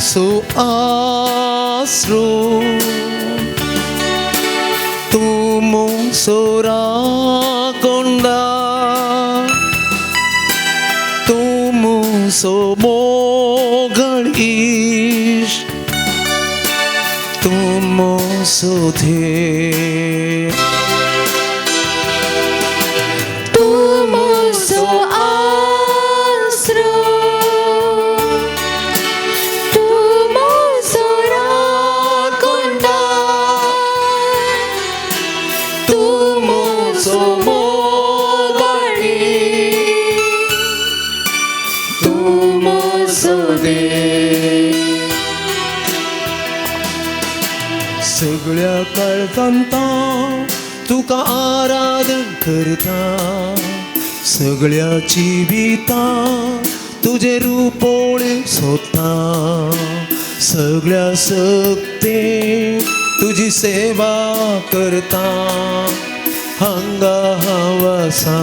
So आसरो तूं मुसो राकोंडा तूं मुसो मोगळ ईश तूं मुसो धे तूं मुसो आसरो तूं मुसो राकोंडा तूं मुसो मोगळी तूं मुसो दे. सगळ्या काळजांत तुका आराधन करता सगळ्या जिविता तुजें रूप पळोवंक सोदता सगळ्या सक्ते तुजी सेवा करता हांगा हांव आसा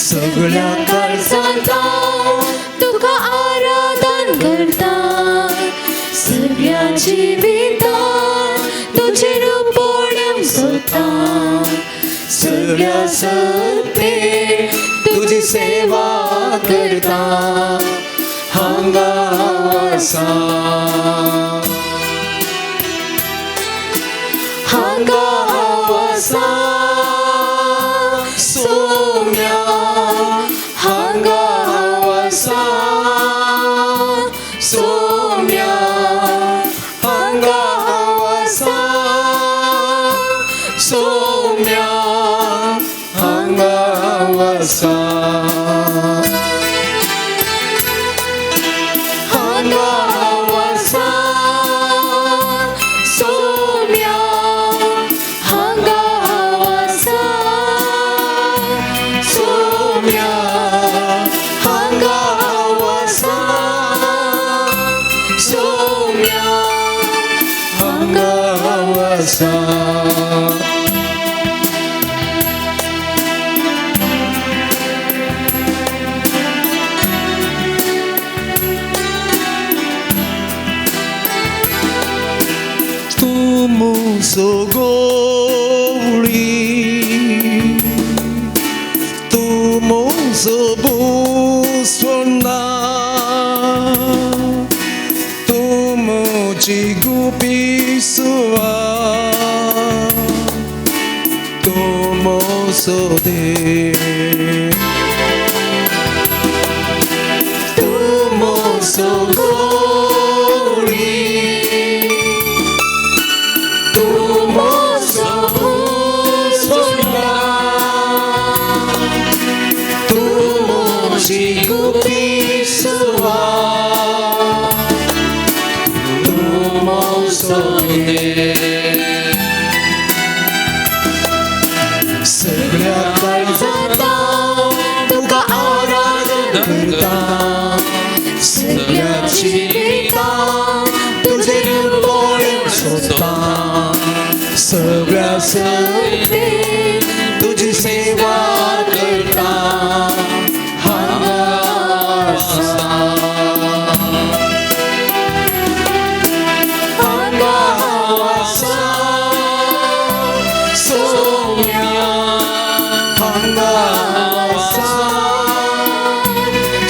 सगळ्या काळजांत तुका आराधन करता सगळ्या जिवितान तुजें रूप पळोवंक सोदता सगळ्या सक्ते तुजी सेवा करता हांगा हांव आसा हांगा हांव आसा सोम्या हांगा हांव आसा सोम्या हांगा हांव आसा सोम्या हांगा हांव आसा हांगा हांव आसा सोम्या हांगा हांव आसा सोम्या हांगा हांव आसा सोम्या हांगा हांव आसा. तूं मुसो गोवळी तूं मुसो भुसवंडा तूं मुजी गुपी सुवा तूं मुसो दे तूं मुसो गोवळी तूं मुसो भुसवंडा तूं मुजी गुपी सुवा तूं मुसो दे सगळ्या काळजांत तुका आराधन करता सगळ्या जिवितान तुजें रूप पळोवंक सोदता सगळ्या सक्ते तुजी सेवा करता हांगा आसा हांगा हांव आसा सोम्या हांगा हांव आसा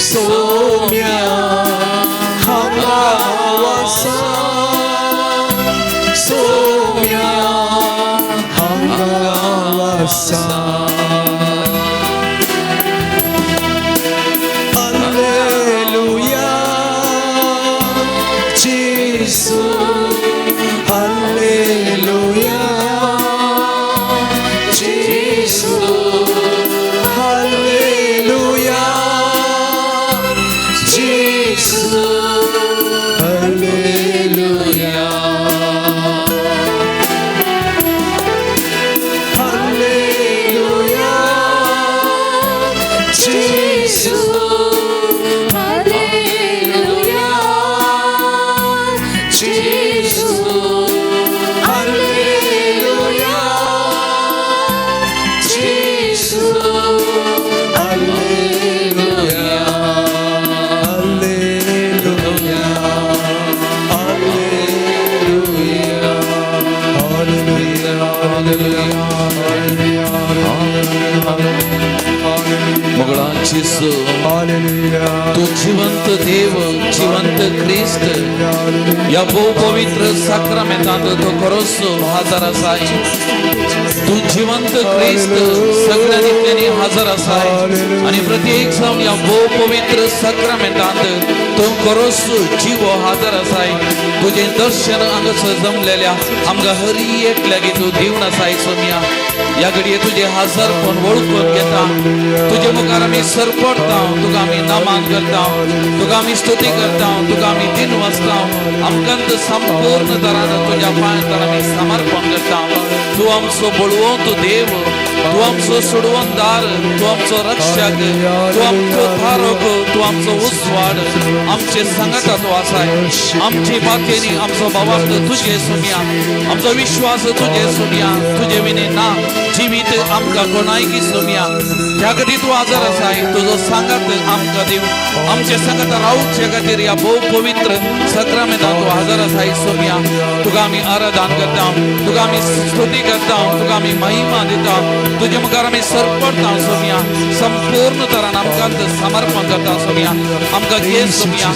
सोम्या हांगा हांव आसा सोम्या हांगा हांव आसा. Alleluia, Gesù, Alleluia, Gesù, Alleluia, Gesù, Alleluia, Alleluia, Gesù, Alleluia, Gesù, Alleluia, Gesù, Alleluia. तू जिवंत देव, जिवंत क्रिस्त, ह्या भोव पवित्र साक्रामेंतांत तो खरोच हजर आसाय. तू जिवंत क्रिस्त सगळ्या दिकलेनी हजर आसाय आनी प्रत्येक जावन ह्या भोव पवित्र साक्रामेंतांत तूं खरोच जिवो हजर आसाय. तुजें दर्शन हांगासर जमलेल्या आमकां हरी एकल्यागी तूं दिवन आसाय सोमिया. ह्या घडये तुजें हजरपण वळखून घेता, तुजे मुखार आमी सरपडटा, तुका आमी नमान करता, तुका आमी स्तुती करता, तुका आमी दिन वाचता. आमकां संपूर्ण तरान तुज्या पांयां आमी समर्पण करता. तूं आमचो बळवंत देव, तूं आमचो सोडवणदार, तूं आमचो रक्षक, तूं आमचो थारक, तूं आमचो उजवाड, आमचे सांगाता तूं आसाय. आमची पातयेनी आमचो भावार्थ तुजे सुमया, आमचो विश्वास तुजे सुमया, तुजे विणे ना जिवीत आमकां कोणायकी सुमया. त्या खातीर तूं आजार आसाय, तुजो सांगात आमकां दिव, आमचे सांगात रावचे खातीर ह्या भोव पवित्र सक्रामेंतांत तूं हजर आसाय सोमिया. तुका आमी आराधन करता, तुका आमी स्तुती करता, तुका आमी महिमा दिता, तुजे मुखार आमी सरपडटा सोमिया. संपूर्ण तरान आमकां समर्पण करता सोमिया. आमकां घे सोमिया,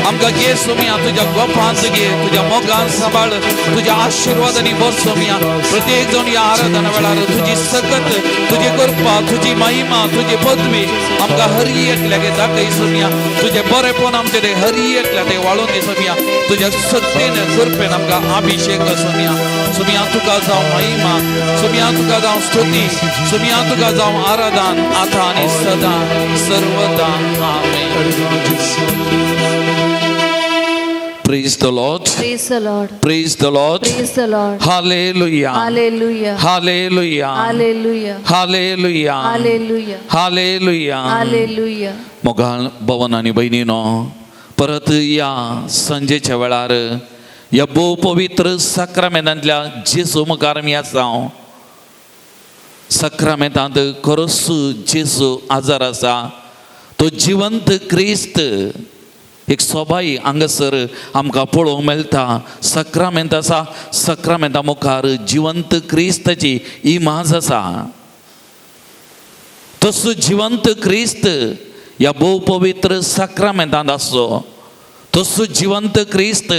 आमकां घे सोमिया, तुज्या गोपांत घे, तुज्या मोगान सांबाळ, तुज्या आशिर्वादांनी भर सोमिया. प्रत्येक जण ह्या आराधना वेळार तुजी सकत, तुजी कृपा, तुजी महिमा, तुजी पदवी आमकां हरी एकल्याक दाखय सोमिया. तुजें बरेपण आमचें ते हरी एकल्या ते वाळोवन दी सोमिया. तुज्या सत्तेन कृपेन आमकां अभिषेक सोमिया. सोमिया तुका जावं महिमा, सोमिया तुका जावं स्तुती, सोमिया तुका जावं आराधन, आतां आनी सदां सर्वदा. आमेन. Praise the Lord. Praise the Lord. Praise the Lord. Praise the Lord. Hallelujah. Hallelujah. Hallelujah. Hallelujah. Hallelujah. Hallelujah. Hallelujah. Hallelujah. मोगाळ भवन आनी भयणीनो, परत ह्या संजेच्या वेळार ह्या भोव पवित्र साक्रामेंतांतल्या जेजू मुखार आमी आसा. साक्रामेंतांत खरोच जेजू आजार आसा, तो जिवंत क्रिस्त एक सोबाई हांगासर आमकां पळोवंक मेळटा. सक्रामेंत आसा, सक्रामेंता मुखार जिवंत क्रिस्ताची इमाज आसा. तसो जिवंत क्रिस्त ह्या भोव पवित्र सक्रामेंतांत आसचो, तसो जिवंत क्रिस्त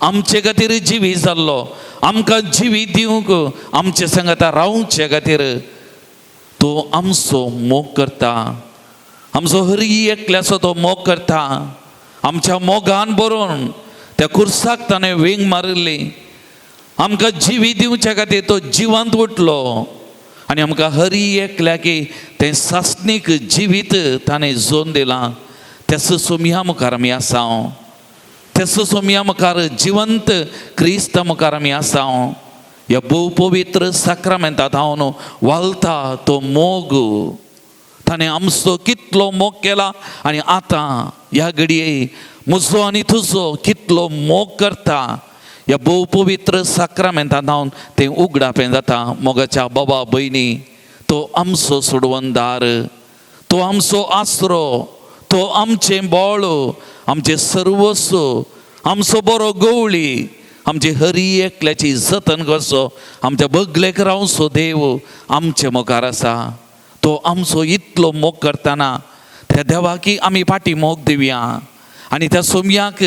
आमचे खातीर जिवी जाल्लो, आमकां जिवी दिवंक, आमचे सांगाता रावचे खातीर तो आमचो मोग करता. आमचो हरी एकल्याचो तो मोग करता. आमच्या मोगान बरोवन त्या कुर्साक ताणें वेंग मारिल्ली. आमकां जिवी दिवच्या खातीर तो जिवंत उठलो आनी आमकां हरी एकल्याकी तें सासणीक जिवीत ताणें जोन दिलां. त्याच सोमया मुखार आमी आसा, त्याच सोमया मुखार जिवंत क्रिस्ता मुखार आमी आसा. ह्या भोव पवित्र साक्रामेंतांत हांव वालता तो मोग, ताणें आमचो कितलो मोग केला आनी आतां ह्या घडये म्हजो आनी तुजो कितलो मोग करता. ह्या भोव पवित्र साक्रामेंतांत हांव तें उगडापें जाता. मोगाच्या बाबा भयणी, तो आमचो सोडवणदार, तो आमचो आसरो, तो आमचें बळ, आमचें सर्वस्व, आमचो बरो गवळी, आमचे हरी एकल्याची जतन करचो, आमच्या बगलेक रावचो देव आमचे मुखार आसा. तो आमचो इतलो मोग करतना त्या देवाकी आमी फाटी मोग दिवया आनी त्या सोमयाक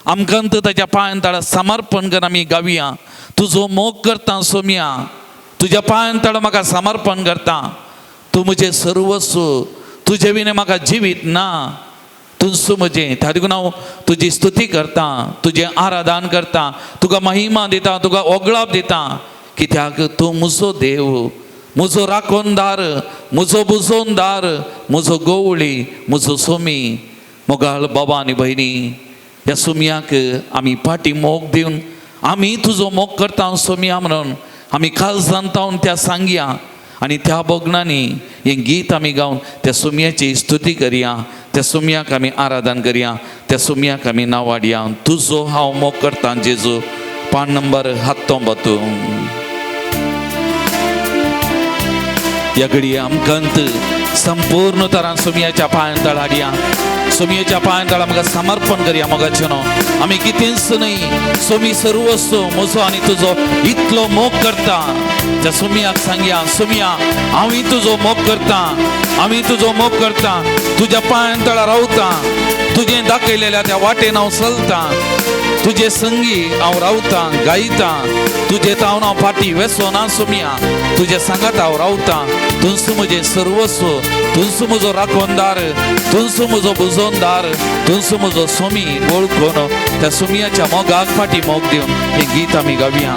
आमकां ताच्या पांयां तळा समर्पण कर आमी गावया. तुजो मोग करता सोमया, तुज्या पांयां तळा म्हाका समर्पण करता, तूं म्हजें सर्वस्व, तुजे विणे म्हाका जिवीत ना, तूंच म्हजें. त्या देखून हांव तुजी स्तुती करता, तुजें आराधन करता, तुका महिमा दिता, तुका ओगळाप दिता, कित्याक तूं म्हजो देव, म्हजो राखणदार, म्हजो बुजोनदार, म्हजो गवळी, म्हजो सोमी. मोगाळ बाबा आनी भयणी, ह्या सोमयाक आमी फाटी मोग दिवन आमी तुजो मोग करता सोमया म्हणून आमी काळजान तावन त्या सांगया आनी त्या भोगणांनी हें गीत आमी गावन त्या सोमयाची स्तुती करया, त्या सोमयाक आमी आराधन करया, त्या सोमयाक आमी नांवाडया. तुजो हांव मोग करता जेजू. पान नंबर 19. ह्या घडये आमकां संपूर्ण तरान सोमयाच्या पांयां तळा हाडया, सोमयेच्या पांयां तळा आमकां समर्पण करया. मोगाचें न्हू आमी कितेंच न्हय, सोमी सर्वस्व म्हजो आनी तुजो इतलो मोग करता. त्या सोमयाक सांगया, सोमया हांवूय तुजो मोग करता, आमी तुजो मोग करता, तुज्या पांयां तळा रावता, दाखयलेल्या त्या वाटेन हांव चलतां, तुजे संगी हांव रावतां गायतां, तुजे तावन हांव फाटी वेसोना सोमया, तुजे सांगात हांव रावतां, तूंच म्हजें सर्वस्व, तूंच म्हजो राखणदार, तूंच म्हजो बुजोनदार, तूंच म्हजो सोमी वळखून त्या सोमयाच्या मोगाक फाटी मोग दिवन हें गीत आमी गावया.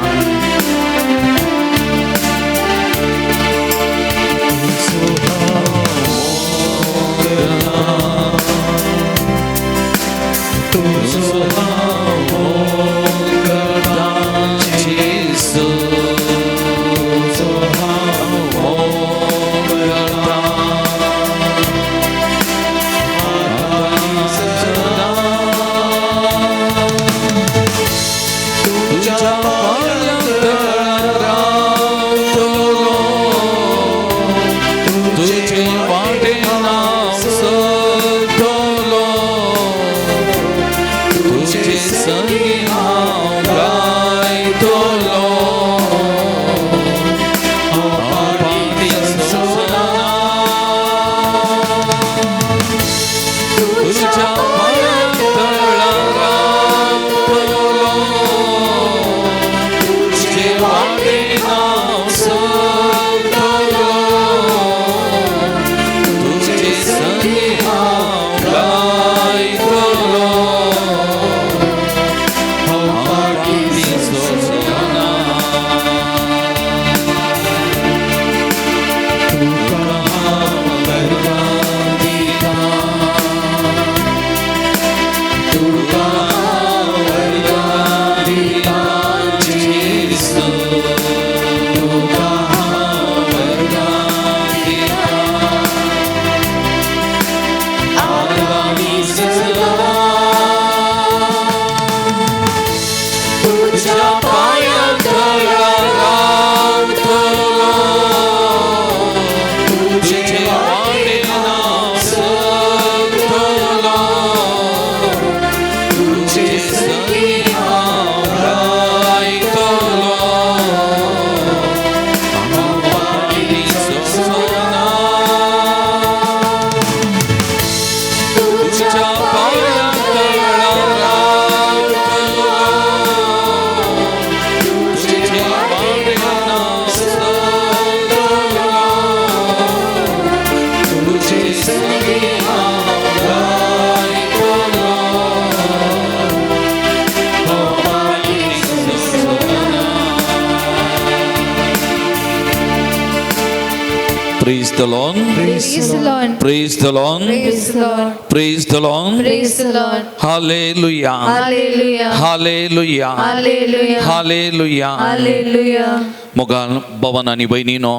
Praise the Lord. Praise the Lord. Praise the Lord. Praise the Lord. Praise the Lord. Praise the Lord. Hallelujah. Hallelujah. Hallelujah. Hallelujah. Hallelujah. Hallelujah. मोगाल भवन आनी भयणीनो,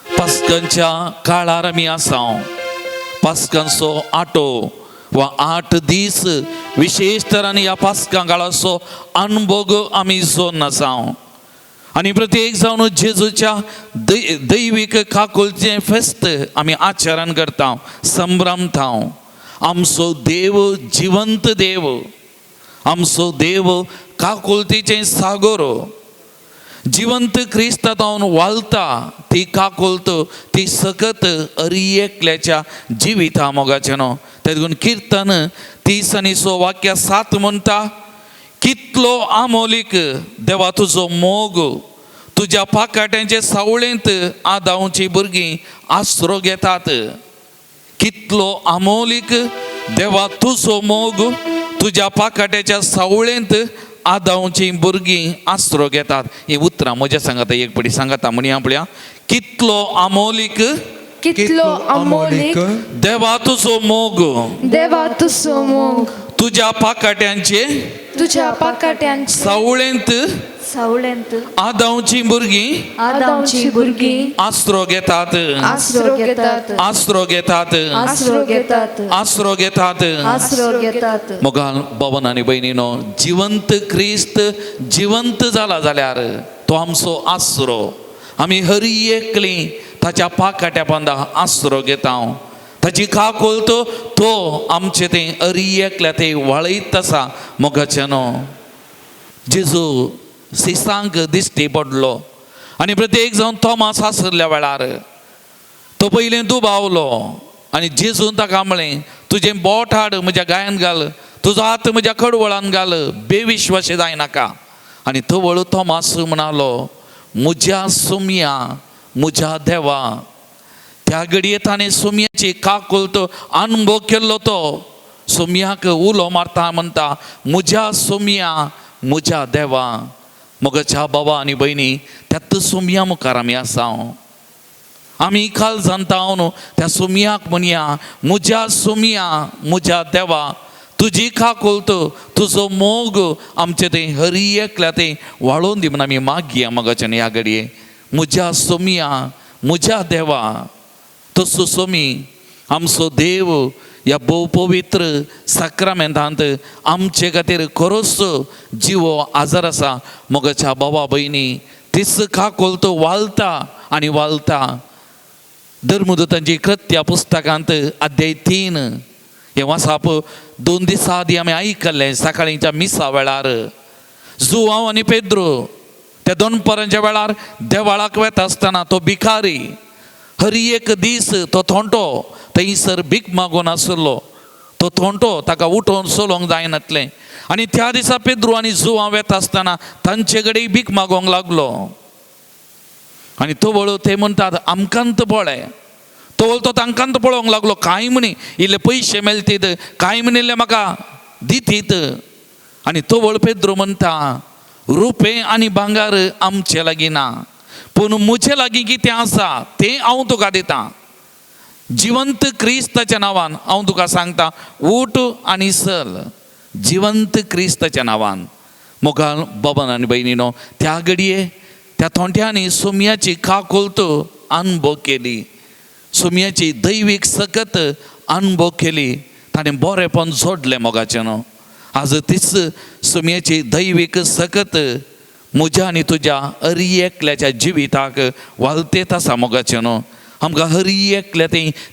पास्कांच्या काळार आमी आसा. पास्कांचो आटो वा 8 दीस विशेश तरांनी ह्या पास्कां काळाचो अणभोग आमी जोन आसा. आनी प्रत्येक जावन जेजूच्या दैवीक काकुलचें फेस्त आमी आचरण करता, संभ्रमता. आमचो देव जिवंत देव, आमचो देव काकुलतीचें सागोर, जिवंत क्रिस्ता तावन वालता ती काकुलत ती सकत अरी एकल्याच्या जिविता मोगाचें न्हू. तेदून किर्तन 30 आनी 6 वाक्या 7 म्हणटा, कितलो आमोलीक देवा तुजो मोग, तुज्या पाकाट्यांचे सावळेंत आदावची भुरगीं आसरो घेतात. कितलो आमोलीक देवा तुजो मोग, तुज्या पाकाट्याच्या सावळेंत आदावची भुरगीं आसरो घेतात. ही उतरां म्हज्या सांगाता एक पडी सांगाता म्हणया पळया, कितलो आमोलीक, कितलो अमोलीक देवा तुजो मोग, देवा तुजो मोग, तुज्या पाकाट्यांचे तुज्या पाकाट्यांचे सावळेंत सावळेंत आदावची भुरगीं आदावची भुरगीं आसरो घेतात, आसरो घेतात, आसरो घेतात, आसरो घेतात, आसरो घेतात, आसरो घेतात. मोगाल भवन आनी भयणीनो, जिवंत क्रिस्त जिवंत जाला जाल्यार तो आमचो आसरो. आमी हरी एकली ताच्या पाकाट्या बांदा आसरो घेता. ताची काकुळट तो आमचे तें अरी एकल्या ते वाळयत आसा. मोगाचें न्हू, जेजू सिसांक दिश्टी पडलो आनी प्रत्येक जावन थोमास आसल्या वेळार तो पयलीं दुबावलो. आनी जेजून ताका म्हळें, तुजें बोट हाड म्हज्या गायन घाल, तुजो हात म्हज्या कडवळान घाल, बेविश्वासी जायनाका. आनी तवळ तोमास म्हणालो, म्हज्या सोमया, म्हज्या देवा. त्या घडये ताणें सोमयाची काकुळट अनुभव केल्लो. तो सोमयाक उलो मारता म्हणटा, म्हज्या सोमया, म्हज्या देवा. मोगाच्या बाबा आनी भयणी, त्याच सोमया मुखार आमी आसा. आमी काल जाणता न्हू त्या सोमयाक म्हणया, म्हज्या सोमया, म्हज्या देवा, तुजी काकुळट, तुजो मोग आमचे ते हरी एकल्या ते वाळोवन दी म्हूण आमी मागया मोगाच्यान ह्या घडये. म्हज्या सोमया, म्हज्या देवा. तसो सोमी आमचो देव ह्या भोव पवित्र साक्रामेंतांत आमचे खातीर खरोच जिवो आजार आसा. मोगाच्या बाबा भयणी, तीच काकुळट वालता आनी वालता. धर्मदूतांची कृत्या पुस्तकांत अध्याय 3 हें वाचप 2 दिसां आदीं आमी आयकल्लें सकाळींच्या मिसा वेळार. जुवांव आनी पेद्रो त्या दोनपरांच्या वेळार देवाळाक वेता आसतना तो भिकारी हर एक दीस तो थोंटो थंयसर भीक मागून आसलो. तो थोंटो ताका उठोवन चलोवंक जायनातलें. आनी त्या दिसा पेद्रू आनी जुवांव वेता आसतना तांचे कडेन भीक मागोंक लागलो. आनी तवळ ते म्हणटात, आमकांत पळय. तवळ तो तांकांत पळोवंक लागलो, कांय म्हणी इल्ले पयशे मेळटीत, कांय म्हणी इल्ले म्हाका दितीत. आनी तवळ पेद्रो म्हणटा, रुपें आनी भांगर आमचे लागीं ना, पूण म्हजे लागीं कितें आसा तें हांव तुका दितां. जिवंत क्रिस्ताच्या नांवान हांव तुका सांगता, उठ आनी चल. जिवंत क्रिस्ताच्या नांवान. मोगाल बाबान आनी भयणीनो, त्या घडये त्या थोंट्यांनी सोमयाची काकुळट अनुभव केली, सोमयाची दैवीक सकत अनुभव केली. ताणें बरेंपण जोडलें मोगाचें न्हू. आज तीच सोमयाची दैवीक सकत म्हज्या आनी तुज्या हरी एकल्याच्या जिविताक वालतेत आसा मोगाचें न्हू. आमकां हरी एकल्या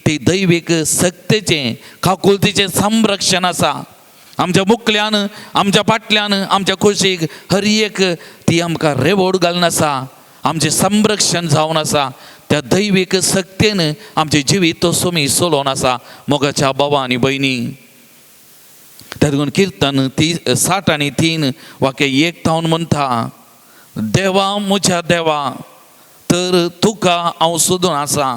ती दैवीक सक्तेचें काकुळतीचें संरक्षण आसा. आमच्या मुखल्यान, आमच्या फाटल्यान, आमच्या कुशीक हर एक ती आमकां रेवोड घालून आसा, आमचें संरक्षण जावन आसा. त्या दैवीक सक्तेन आमचें जिवीत तो सोमी चलोवन आसा. मोगाच्या बाबा आनी भयणी, त्या देखून किर्तन 63 वाक्य 1 थावन म्हणटा, देवा म्हज्या देवा, तर तुका हांव सोदून आसा,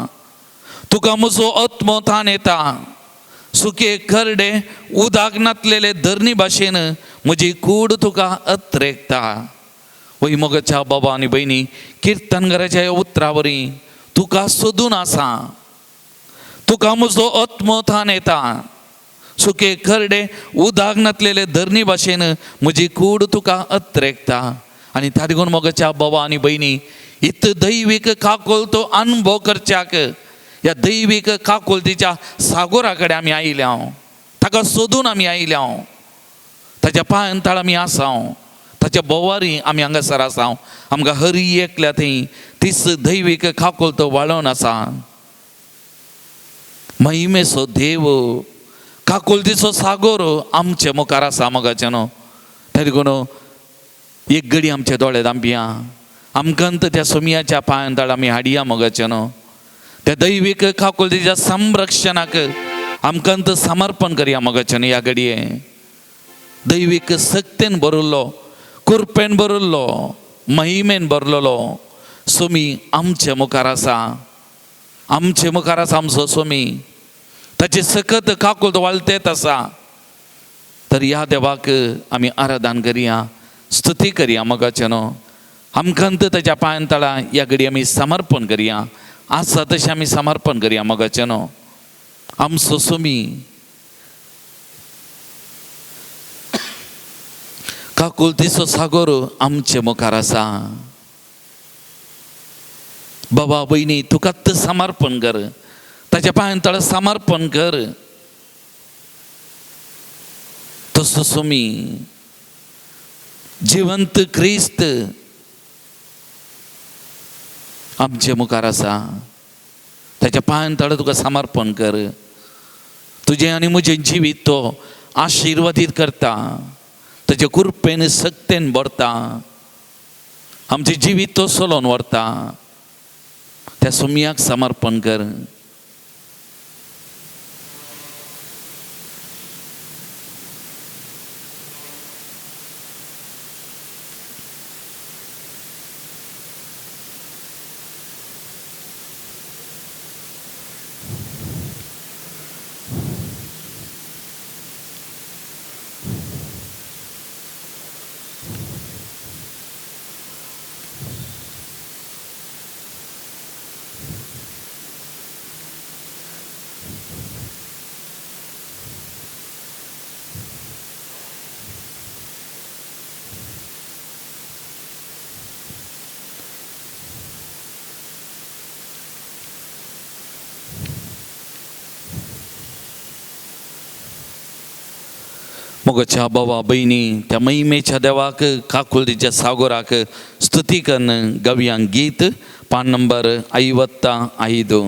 तुका म्हजो आत्मो ताण येता. सुके करडे उदक नातलेले धरणी भाशेन म्हजी कूड तुका अत्रेकता. वय मोगाच्या बाबा आनी भयणी, किर्तनकाराच्या ह्या उतरा वरी तुका सोदून आसा, तुका म्हजो आत्मो ताण येता. सुके करडे उदक नातलेले धरणी भाशेन म्हजी कूड तुका अत्रेकता. आनी त्या देखून मोगाच्या बाबा आनी भयणी, इत दैवीक काकुळट अनुभव करच्याक ह्या दैवीक काकुळटीच्या सागोरा कडेन आमी आयल्या, ताका सोदून आमी आयल्या, ताच्या पांयान तळ आमी आसा, ताच्या बोवारी आमी हांगासर आसा. आमकां हरी एकल्या थंय तीच दैवीक काकुळट वाळोवन आसा. महिमेचो देव काकुळटीचो सागोर आमचे मुखार आसा मोगाचें न्हू. त्या देखून एक घडी आमचे दोळे धांपया, आमकां त्या सोमयाच्या पांयान तळ आमी हाडया मोगाचें न्हू. त्या दैवीक काकुळटीच्या संरक्षणाक आमकां समर्पण करया मोगाचें न्हू. ह्या घडये दैवीक सक्तेन भरिल्लो, कुरपेन भरिल्लो, महिमेन भरलेलो सोमी आमचे मुखार आसा. आमचे मुखार आसा आमचो सोमी, ताची सकत काकुळट वालतेत आसा. तर ह्या देवाक आमी आराधन करया, स्तुती करया मोगाचें न्हू. आमकां ताच्या पांयान तळा ह्या घडी आमी समर्पण करया, आसा तशें आमी समर्पण करया मोगाचें न्हू. आमचो सोमी काकुळटीचो सागोर आमचे मुखार आसा. बाबा भयणी, तुकाच समर्पण कर, ताच्या पांयान तळ समर्पण कर. तसो सोमी जिवंत क्रिस्त आमचे मुखार आसा. ताच्या पांयान तळ तुका समर्पण कर. तुजें आनी म्हजें जिवीत तो आशिर्वादीत करता, ताचे कृपेन सक्तेन भरता, आमचें जिवीत तो चलोवन व्हरता. त्या सोमयाक समर्पण कर. मोगाच्या बाबा बहिणी त्या महिमेच्या देवाक काकुळतीच्या सागोराक स्तुती कन्न गव्यांक गीत पान नंबर 55.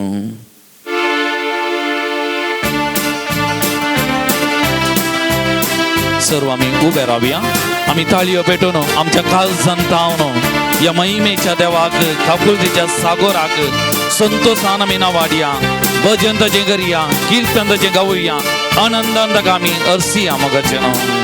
सर्व आमी उबे रावया, आमी ताळयो पेटोवन आमच्या काळजान तावन ह्या महिमेच्या देवाक काकुळतीच्या सागोराक संतोषान आमी नावाडया, भजन ताचें करया, किर्तन ताचें गावया, आनंदान ताका आमी अर्सिया मोगाचें नांव.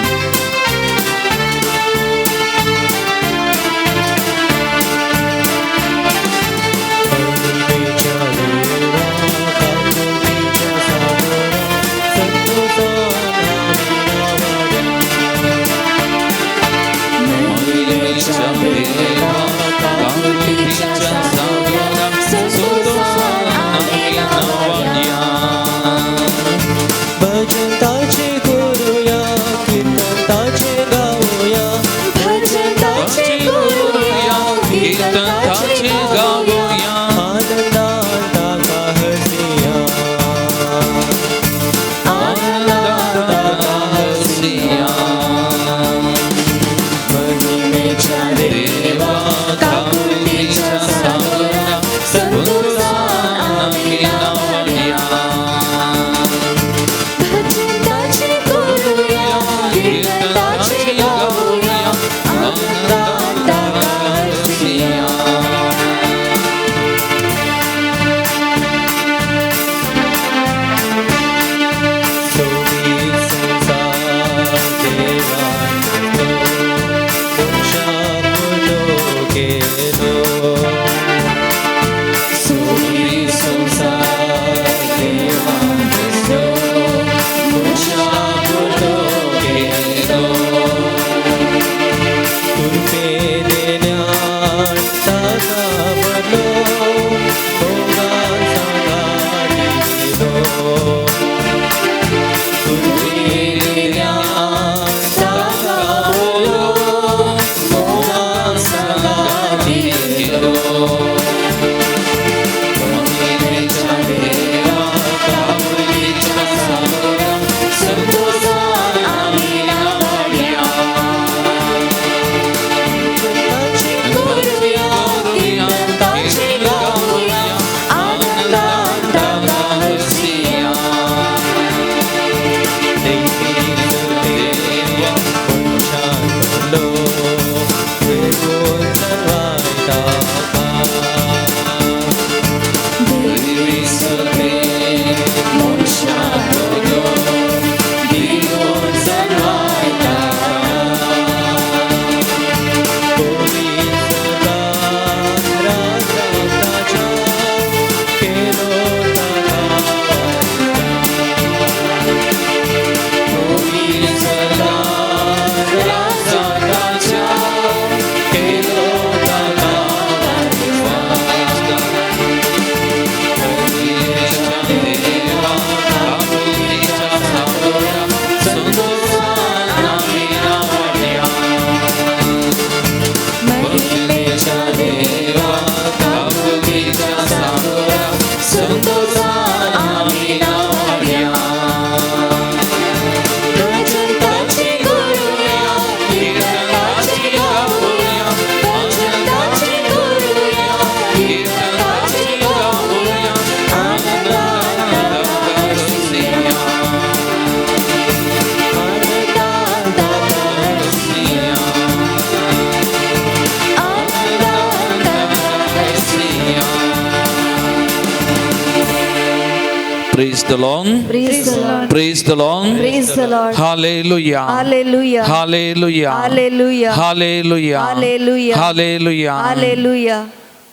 Praise the Lord. Praise the Lord. Praise the Lord. Praise the Lord. Hallelujah. Hallelujah. Hallelujah. Hallelujah. Hallelujah. Hallelujah. Hallelujah. Hallelujah.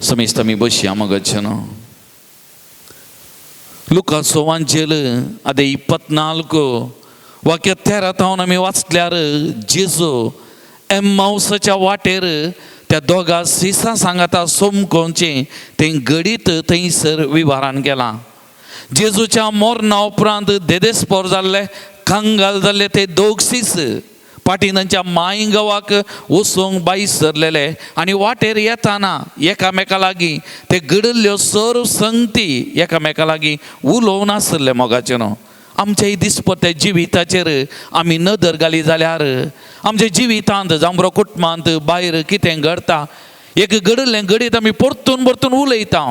समेस्त आमी बसया मगचनो. लुका सोवांचेल ಅದೇ 24 वाक्य 13 थावन आमी वाचल्यार जेजू एम्मावसाच्या वाटेर त्या दोगा सिसां सांगाता सोमकोवचें तें घडीत थंयसर विवारान गेलां. जेजूच्या मोरना उपरांत देदेस्पोर जाल्ले, कंगाल जाल्ले ते दोग सीस पाटी तांच्या माय गांवाक वचूंक बाय सरलेले आनी वाटेर येताना एकामेका लागीं ते घडिल्ल्यो सर्व संगती एकामेका लागीं उलोवन आसले. मोगाचें न्हू आमच्या दिसपट्ट्या जिविताचेर आमी नदर घाली जाल्यार आमच्या जिवितांत जावं बरो कुटुंबांत भायर कितें घडता एक घडिल्लें घडीत आमी परतून परतून उलयता.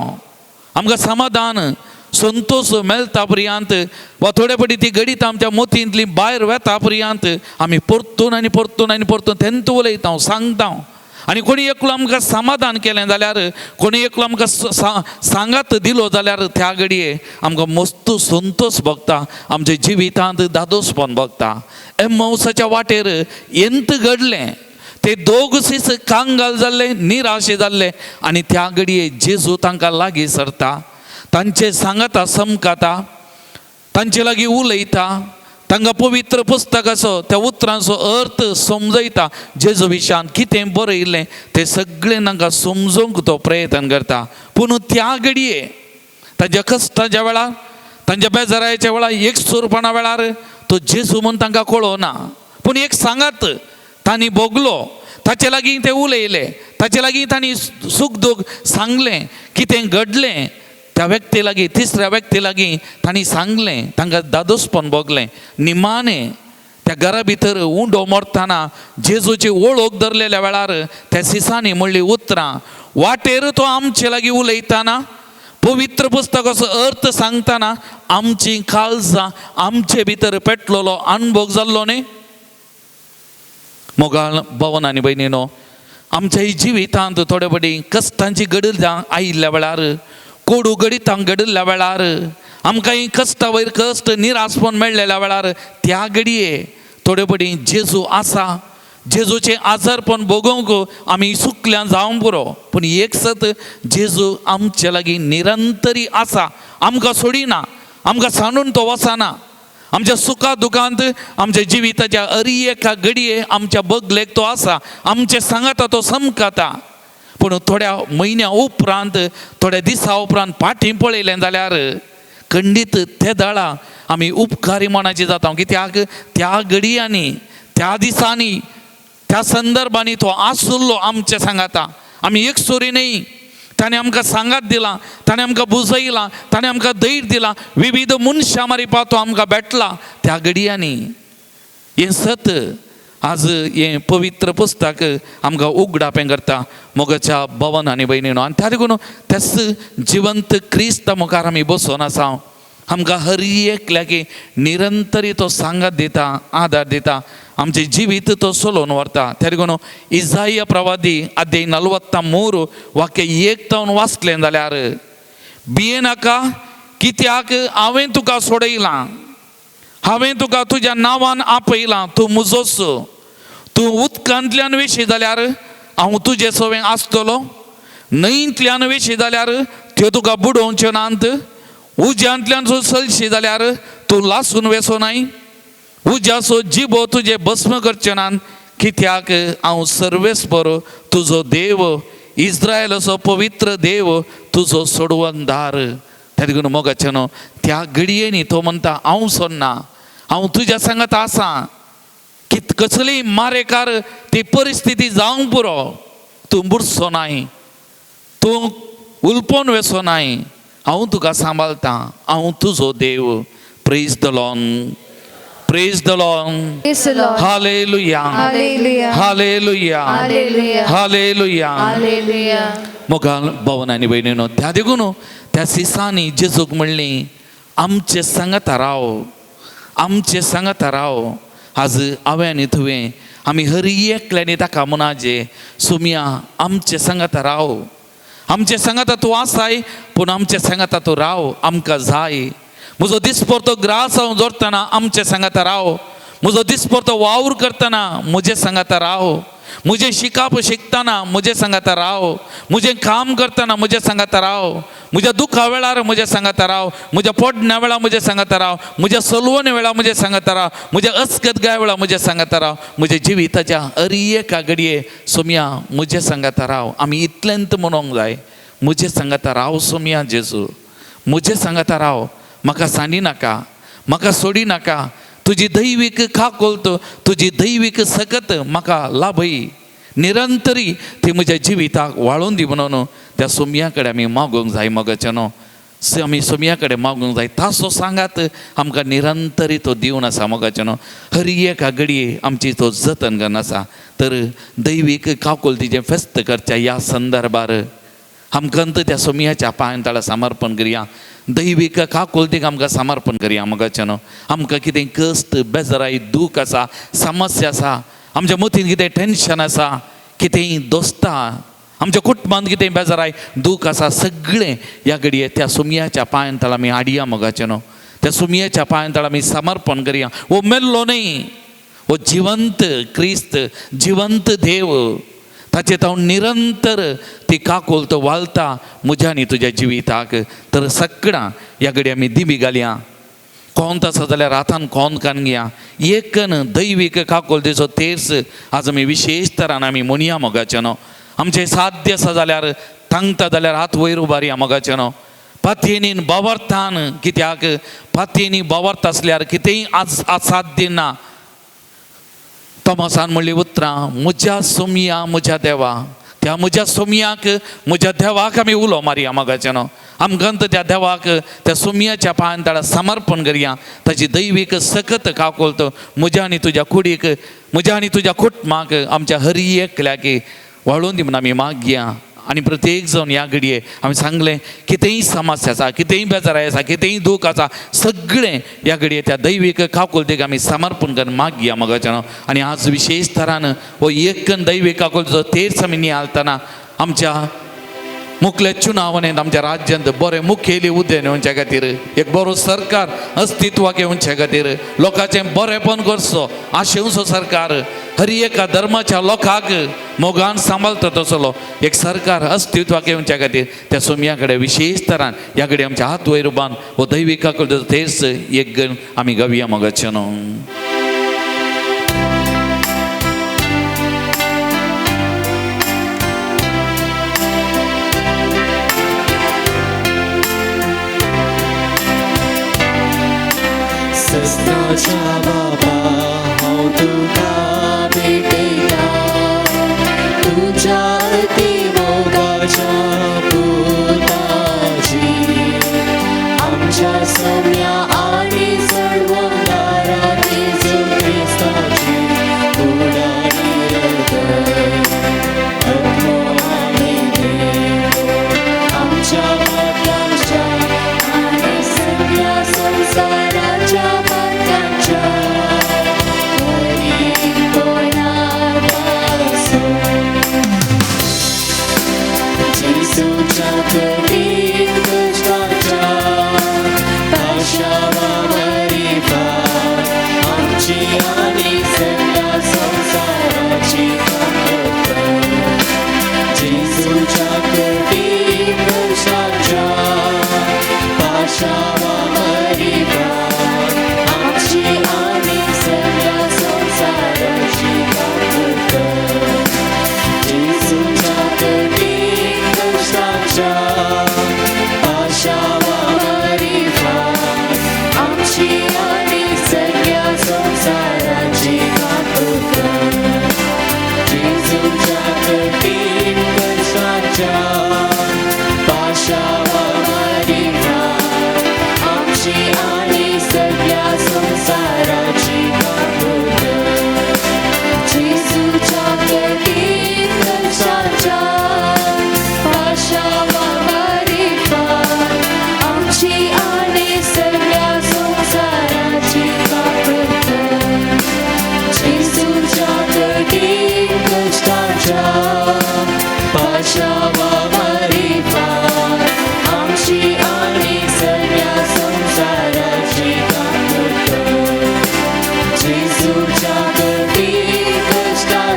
आमकां समाधान संतोश मेळटा पर्यंत वा थोडे फावटी ती घडीत आमच्या मोतींतली भायर वेता पर्यंत आमी परतून आनी परतून आनी परतून तेंत उलयता, सांगता. आनी कोणी एकलो आमकां समाधान केलें जाल्यार, कोणी एकलो आमकां सांगात दिलो जाल्यार त्या घडये आमकां मस्त संतोश भोगता, आमच्या जिवितांत दादोसपण भोगता. एम्मावसाच्या वाटेर एंत घडलें, ते दोग सीस कांगाल जाल्ले, निराशे जाल्ले आनी त्या घडये जेजू तांकां लागीं सरता, तांचे सांगाता समकाता, तांचे लागीं उलयता, तांकां पवित्र पुस्तकाचो त्या उतरांचो अर्थ समजयता. जेजू विशयान कितें बरयल्लें तें सगळें तांकां समजूंक तो प्रयत्न करता. पूण त्या घडये तांच्या कश्टाच्या वेळार, तांच्या बेजाराच्या वेळार, एकसुरपणा वेळार तो जेजू म्हूण तांकां कळोना. पूण एक सांगात तांणी भोगलो, ताचे लागीं ते उलयले, ताचे लागीं तांणी सूख दूख सांगलें, कितें घडलें त्या व्यक्ती लागीं, तिसऱ्या व्यक्ती लागीं तांणी सांगलें, तांकां दादोसपण भोगलें. निमाणें त्या घरा भितर उंडो मोडटना जेजूची वळख धरलेल्या वेळार त्या सिसांनी म्हणली उतरां, वाटेर तो आमचे लागीं उलयतना, पवित्र पुस्तकाचो अर्थ सांगतना आमची काळजां आमचे भितर पेटलेलो अनभोग जाल्लो न्ही. मोगाळ भवन आनी भयणीनो, आमच्या जिवितांत थोडे फावटी कश्टांची घडिल्ल्या आयिल्ल्या वेळार, कोडू घडितां घडिल्ल्या वेळार, आमकां ही कश्टा वयर कश्ट निराशपण मेळ्ळेल्या वेळार त्या घडये थोडे फावटी जेजू आसा, जेजूचें आजारपण भोगोवंक आमी सुकल्यान जावंक पुरो, पूण एक सत जेजू आमचे लागीं निरंतरी आसा, आमकां सोडिना, आमकां सांडून तो वचना. आमच्या सुखा दुखांत, आमच्या जिविताच्या अरी एका घडये आमच्या बगलेक तो आसा, आमचे सांगाता तो समकाता. पूण थोड्या म्हयन्या उपरांत, थोड्या दिसा उपरांत फाटीं पळयलें जाल्यार खंडीत ते दळा आमी उपकारी मनाची जाता, कित्याक त्या घडयांनी, त्या दिसांनी, त्या संदर्भांनी तो आसुल्लो आमचे सांगाता. आमी एकसुरी न्ही, ताणें आमकां सांगात दिला, ताणें आमकां बुजयलां, ताणें आमकां धैर्य दिलां, विविध मनशां मारिपा तो आमकां भेटला. त्या घडयांनी हें सत आज हें पवित्र पुस्तक आमकां उगडापें करता मोगाच्या भवन आनी भयणीनो. आनी त्या देखून त्याच जिवंत क्रिस्ता मुखार आमी बसून आसा. आमकां हर एकल्याक निरंतरी तो सांगात दिता, आदार दिता, आमचें जिवीत तो चलोवन व्हरता. त्या देखून इजाया प्रवादी अध्याय 43 वाक्य 1 तावन वाचलें जाल्यार, भियेनाका कित्याक हांवें तुका सोडयलां, हांवें तुका तुज्या नांवान आपयलां, तूं म्हजोच, तूं उदकांतल्यान वेशी जाल्यार हांव तुजे सवें आसतलो, न्हंयंतल्यान वेशी जाल्यार त्यो तुका बुडोवच्यो नात, उज्यांतल्यान तूं चलशी जाल्यार तूं लासून वेसो नाय, उज्याचो जिबो तुजे भस्म करचे नात, कित्याक हांव सर्वेस्पर तुजो देव, इस्रायलाचो पवित्र देव तुजो सोडवणदार. त्या देखून मोगाचें न्हू त्या घडयेनी तो म्हणटा हांव सोडना, हांव तुज्या सांगात आसा. कित कसलीय मारेकार ती परिस्थिती जावंक पुरो, तूं बुडचो नाय, तूं उलपोन वेसो नाय, हांव तुका सांबाळटा, हांव तुजो देव. Praise the Lord, praise the Lord. Praise the Lord. Hallelujah, Hallelujah. Hallelujah, Hallelujah. Hallelujah. Hallelujah. मोगाल भवन आनी भयणीनो, त्या देखून त्या सिसांनी जेजूक म्हणली आमचे सांगाता राव, आमचे सांगाता राव. आज हांवें आनी तुवें आमी हर एकल्यांनी ताका म्हणाचे, सोमया आमचे सांगाता राव, आमचे सांगाता तूं आसाय, पूण आमचे सांगाता तूं राव, आमकां जाय. म्हजो दिसपरतो ग्रास हांव जोडटना आमचे सांगाता राव, म्हजो दिसपरतो वावर करतना म्हजे सांगाता राव, म्हजें शिकाप शिकतना म्हजें सांगाता राव, म्हजें काम करतना म्हजें सांगाता राव, म्हज्या दुखा वेळार म्हजें सांगाता राव, म्हज्या पोडण्या वेळार म्हजें सांगाता राव, म्हज्या सलवणे वेळार म्हजें सांगाता राव, म्हज्या अस्कत गाय वेळार म्हजें सांगाता राव, म्हज्या जिविताच्या हर एका घडये सोमया म्हजें सांगाता राव. आमी इतलेंत म्हणोंक जाय, म्हजें सांगाता राव सोमया जेजू, म्हजें सांगाता राव, म्हाका सांडी नाका, म्हाका सोडी नाका, तुजी दैवीक काकोलत, तुजी दैवीक सकत म्हाका लाभय निरंतरी, ती म्हज्या जिविताक वाळोवन दी म्हणून त्या सोमया कडेन आमी मागूंक जाय. मोगाचें न्हू आमी सोमया कडेन मागूंक जाय, ताचो सांगात आमकां निरंतरी तो दिवन आसा. मोगाचें न्हू हर एका घडये आमची तो जतन करून आसा. तर दैवीक काकुलतीचें फेस्त करच्या ह्या संदर्भार आमकां त्या सोमयाच्या पांयां तळा समर्पण करया, दैवीक काकुलतीक आमकां समर्पण करया. मोगाचें न्हू आमकां कितें कश्ट, बेजाराय, दूख आसा, समस्या आसा, आमच्या मतीन कितें टेंशन आसा, कितेंय दोस्ता, आमच्या कुटुंबांत कितें बेजाराय, दूख आसा, सगळें ह्या घडये त्या सोमयाच्या पांयां तळा आमी हाडया. मोगाचें न्हू त्या सोमयाच्या पांयां तळा आमी समर्पण करया. हो मेल्लो न्हय, हो जिवंत क्रिस्त, जिवंत देव, ताचे हांव निरंतर ती काकुलत वालता म्हज्या आनी तुज्या जिविताक. तर सगळां ह्या घडये आमी दिमी घालया, कोंत आसा जाल्यार हातान कोंत कान घेया, एकन दैवीक काकुलतीचो तेर्स आज आमी विशेश तरान आमी म्हणया. मोगाचें न्हू आमचें साध्य आसा जाल्यार, तांकता जाल्यार हात वयर उबारया. मोगाचें न्हू पातयेनीन बावरतान, कित्याक पातयेनी बावरत आसल्यार कितेंय आज असाध्य ना. तोमासान म्हणली उतरां, म्हज्या सोमया म्हज्या देवा, त्या म्हज्या सोमयाक म्हज्या देवाक आमी उलो मारया. मोगाचें न्हू आमकां त्या देवाक त्या सोमयाच्या पांयां तळा समर्पण करया, ताची दैवीक सकत काकुलत म्हज्या आनी तुज्या कुडीक, म्हज्या आनी तुज्या कुटुंबाक, आमच्या हर एकल्याक वाळोवन दी म्हूण आमी मागया. आनी प्रत्येक जावन ह्या घडये आमी सांगलें, कितेंय समस्या आसा, कितेंय बेजाराय आसा, कितेंय दूख आसा, सगळें ह्या घडये त्या दैवीक काकुलतीक आमी समर्पण करून मागया. मोगाचें न्हू आनी आज विशेश तरान हो एकन दैवीक काकुलतीचो तेर्स आमी नियाळतना आमच्या मुखल्या चुनावणेंत आमच्या राज्यांत बरें मुखेली उदेन येवच्या खातीर, एक बरो सरकार अस्तित्वाक येवच्या खातीर, लोकांचें बरेंपण करचो आशेवचो सरकार, हर एका धर्माच्या लोकांक मोगान सांबाळटा तसलो एक सरकार अस्तित्वाक येवच्या खातीर त्या सोमया कडेन विशेश तरान ह्या कडेन आमच्या हात वयर उबान हो दैवीक काकुलतीचो तेर्स एक गण आमी गावया. मोगाचें न्हू सस्ताच्या बाबा हांव तुका भेटयता, तुज्या अती मोगाच्या पुताची, आमच्या सम्या आनी चडवणारा जेजू क्रिस्ताची कुडानी हृदय आत्मो आनी देव आमच्या पापांच्या आनी सगळ्या संवसाराच्या पापांच्या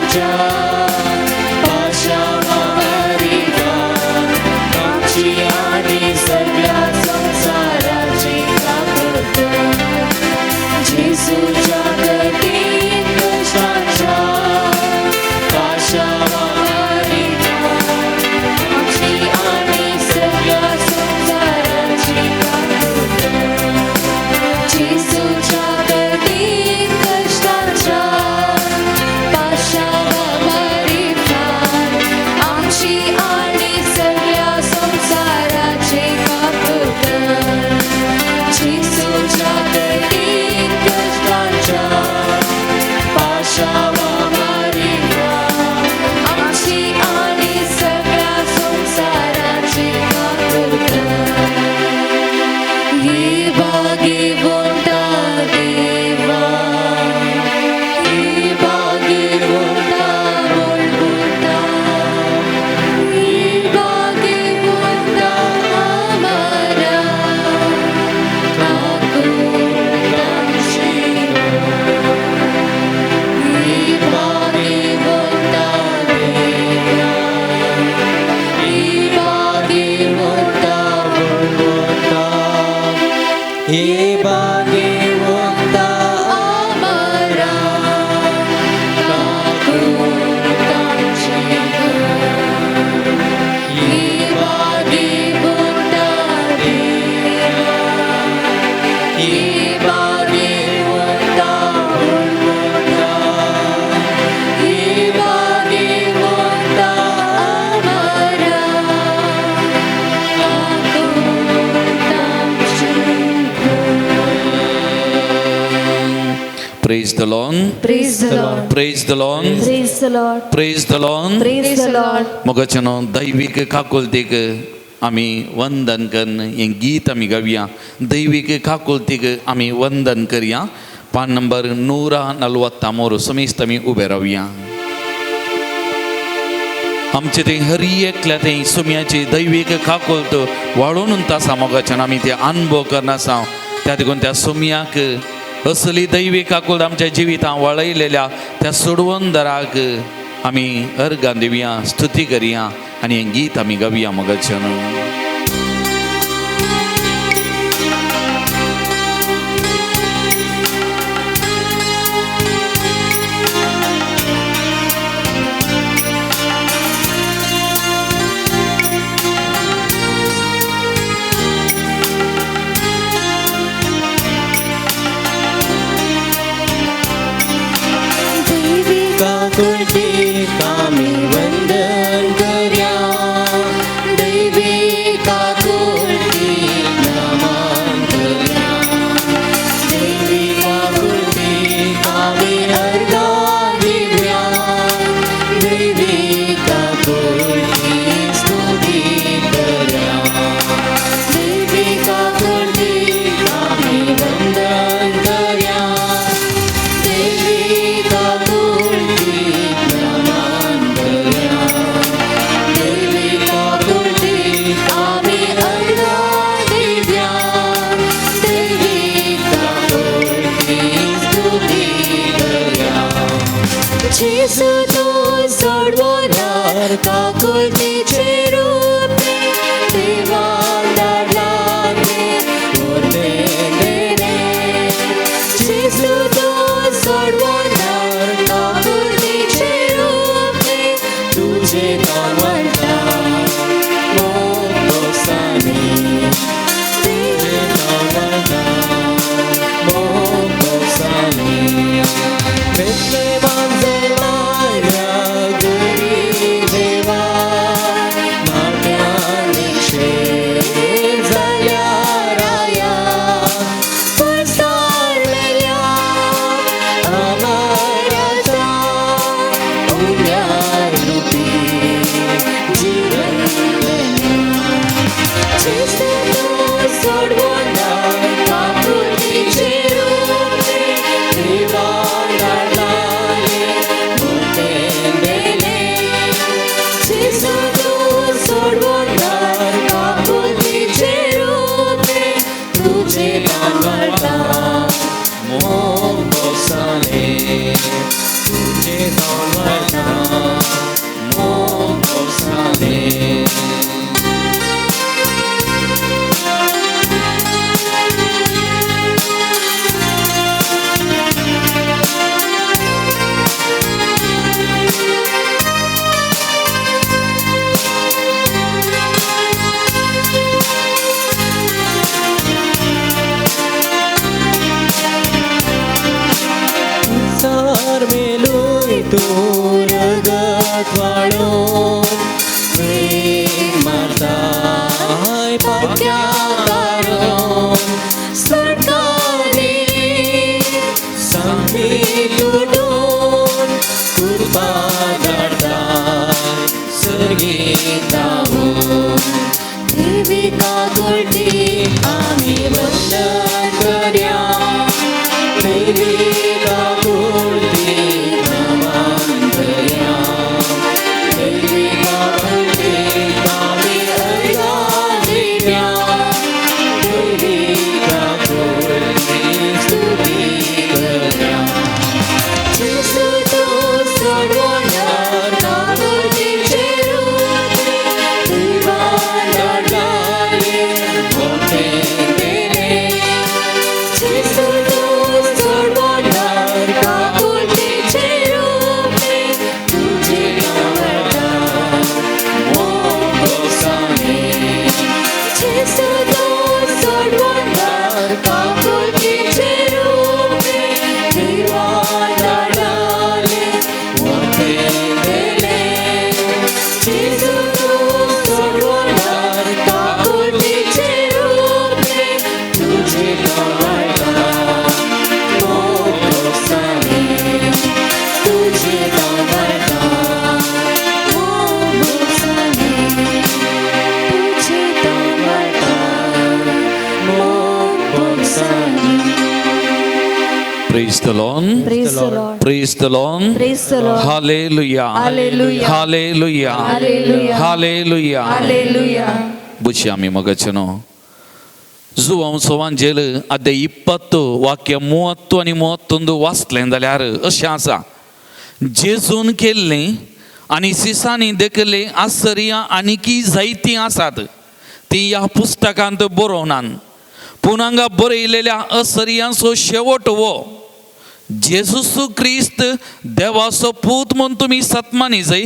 कश्टांच्या पाशावा मारिफात आमची आनी सगळ्या संवसाराची काकूळ कर. जेजूच्या कठीण कश्टांच्या पाशावा मारिफात आमची आनी सगळ्या संवसाराची काकूळ कर. जेजूच्या कठीण कश्टांच्या पाशावा मारिफात आमची आनी सगळ्या संवसाराची काकूळ कर. जेजूच्या कठीण कश्टांच्या पाशावा मारिफात आमची आनी सगळ्या संवसाराची काकूळ कर. ही भाग्यवंता देवा, ही भाग्यवंता वळवळटा, ही भाग्यवंता अमरा काकूळ आमची कर. ही भाग्यवंता देवा, ही भाग्यवंता वळवळटा, ही भाग्यवंता अमरा काकूळ आमची कर. ही भाग्यवंता देवा, ही भाग्यवंता वळवळटा, ही भाग्यवंता अमरा काकूळ आमची कर. Praise the Lord. Praise the Lord. Praise the Lord. Praise the Lord. Praise the Lord. Praise the Lord. मोगाच्यानो दैवीक काकुलतीक आमी वंदन करून हें गीत आमी गावया. दैवीक काकुलतीक आमी वंदन करया. पान नंबर 143 समेस्त आमी उबे रावया. आमचे ते हरी एकल्या ते सुम्याची दैवीक काकुलत वाळून आसा. मोगाच्यान आमी ते अनुभव करना आसा. त्या देखून त्या सुम्याक असली दैवीक काकुलत आमच्या जिवितां वळयलेल्या त्या सोडवंदराक आमी अर्गां दिवया, स्तुती करया आनी हें गीत आमी गावया. मोगाच्यान देवी काकुळतीक आमी वंदन करया, देवी काकुळतीक नमन करया, देवी काकुळतीक आमी अर्गां दिवया, देवी काकुळतीक स्तुती करया, देवी काकुळतीक आमी वंदन करया, देवी काकुळतीक नमन करया, देवी काकुळतीक आमी अर्गां दिवया, देवी काकुळतीक स्तुती करया. जेजू तूं सोडवणार काकुळतीचे रूपे देवान धाडला तें उरलें. जेजू तूं सोडवणार काकुळतीचे रूपे तुझे नांवांता मोग-मोगसानी, तुझे नांवांता मोग-मोगसानी. बेथलेमान जल्माल्या गुरी देवा, माट्यान निक्षेप जाल्या राया, पुरसार मेल्या अमराचा उम्यार रुपी जीवन. जेजू तूं सोडवणार काकुळतीचे रूपे देवान धाडलाले उरतेंदेले, जेजू तूं सोडवणार काकुळतीचे रूपे तुझे नांवांता मोग-मोगसाने, तुझे नांवांता मेलूय तूं रगत वाडोवन वेग मारताय पाक्या काडून सरकारी सांगली तुटून कृपा धाडताय सर्गीतावून देवी काकुळटी आमी वंदन करया देवी काकुळटी नमन करया देवी काकुळटी आमी अर्घां दिवया देवी काकुळटी स्तुती करया जेजू तूं सोडवणार काकुळटीचें रूप देवान धाडलालें मोठें जेजू तूं सोडवणार काकुळटीचें रूप तुजें नांव मोग भोगसाणे जेजू तूं सोडवणार काकुळटीचें रूप देवान धाडलालें मोठें जेजू तूं सोडवणार काकुळटीचें रूप तुजें नांव मोग भोगसाणे तुजें नांव मोग भोगसाणे तुजें नांव मोग भोगसाणे. Praise the Lord. Praise the Lord. Praise the Lord. Praise the Lord. Hallelujah. Hallelujah. Hallelujah. Hallelujah. Hallelujah. Hallelujah. ಬುಷಿ ಆಮಿ ಮಗಚನು Joao सोवांजेल अध्याय 20 वाक्य 30 आनी 31 वाचलें जाल्यार अशें आसा जेजून केल्लें आनी सिसांनी देखिल्लीं आसर्यां आनीकी जायतीं आसात ती ह्या पुस्तकांत बरोवनात पूण हांगा बरयलेल्या असर्यांचो शेवट हो जेजू क्रिस्त देवाचो पूत म्हूण तुमी सत्मानी जाय